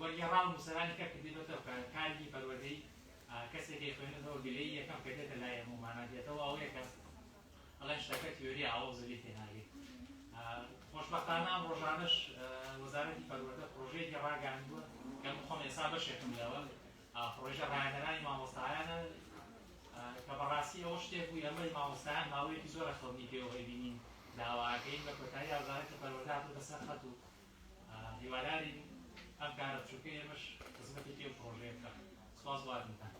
وەرگێڕا و نووسەرانی کە کردیبێتەوە کە کاری پەروەردەی کەسێکی خوێنێتەوە گلەیی یەکەم کە دێتە لای ئێمە و مانا دێتەوە ئەوەیە کە ئەڵێن شتەکە تیۆریە ئاوەزە لێی تێناگەی. خۆشبەختانە ئەم ڕۆژانەش وەزارەتی پەروەردە پڕۆژەیەکی ڕاگەیاندووە کە من خۆم ئێستا بەشێکم لەوە پڕۆژە ڕاهێنەرانی مامۆستایانە کە بەڕاستی ئەوە شتێک بوو ئێمەی مامۆستایان ماوەیەکی زۆرە خەونی پێوە ئەیبینین داواکەین لە کۆتایی وەزارەتی پەروەردە هاتووەتە سەر خەت و هیوادارین ئەم کارە بچووکەی ئێمەش خزمەتێکی ئەو پڕۆژەیە بکات. سوپاس بۆ هاتنتان.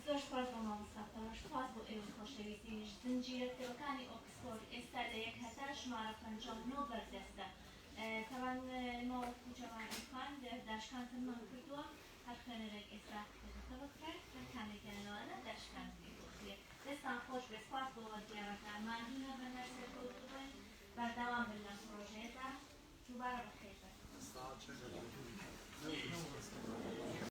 زۆر سوپاس بۆ مامۆستا پەرۆش، سوپاس بۆ ئێوەی خۆشەویستیش. زنجیرە کتێبەکانی ئۆکسفۆرد ئێستا لە یەک هەتا ژمارە 59 بەردەستە. تەبعەن ئێمە وەکو جەماعەتی خواند داشکاندنمان کرد.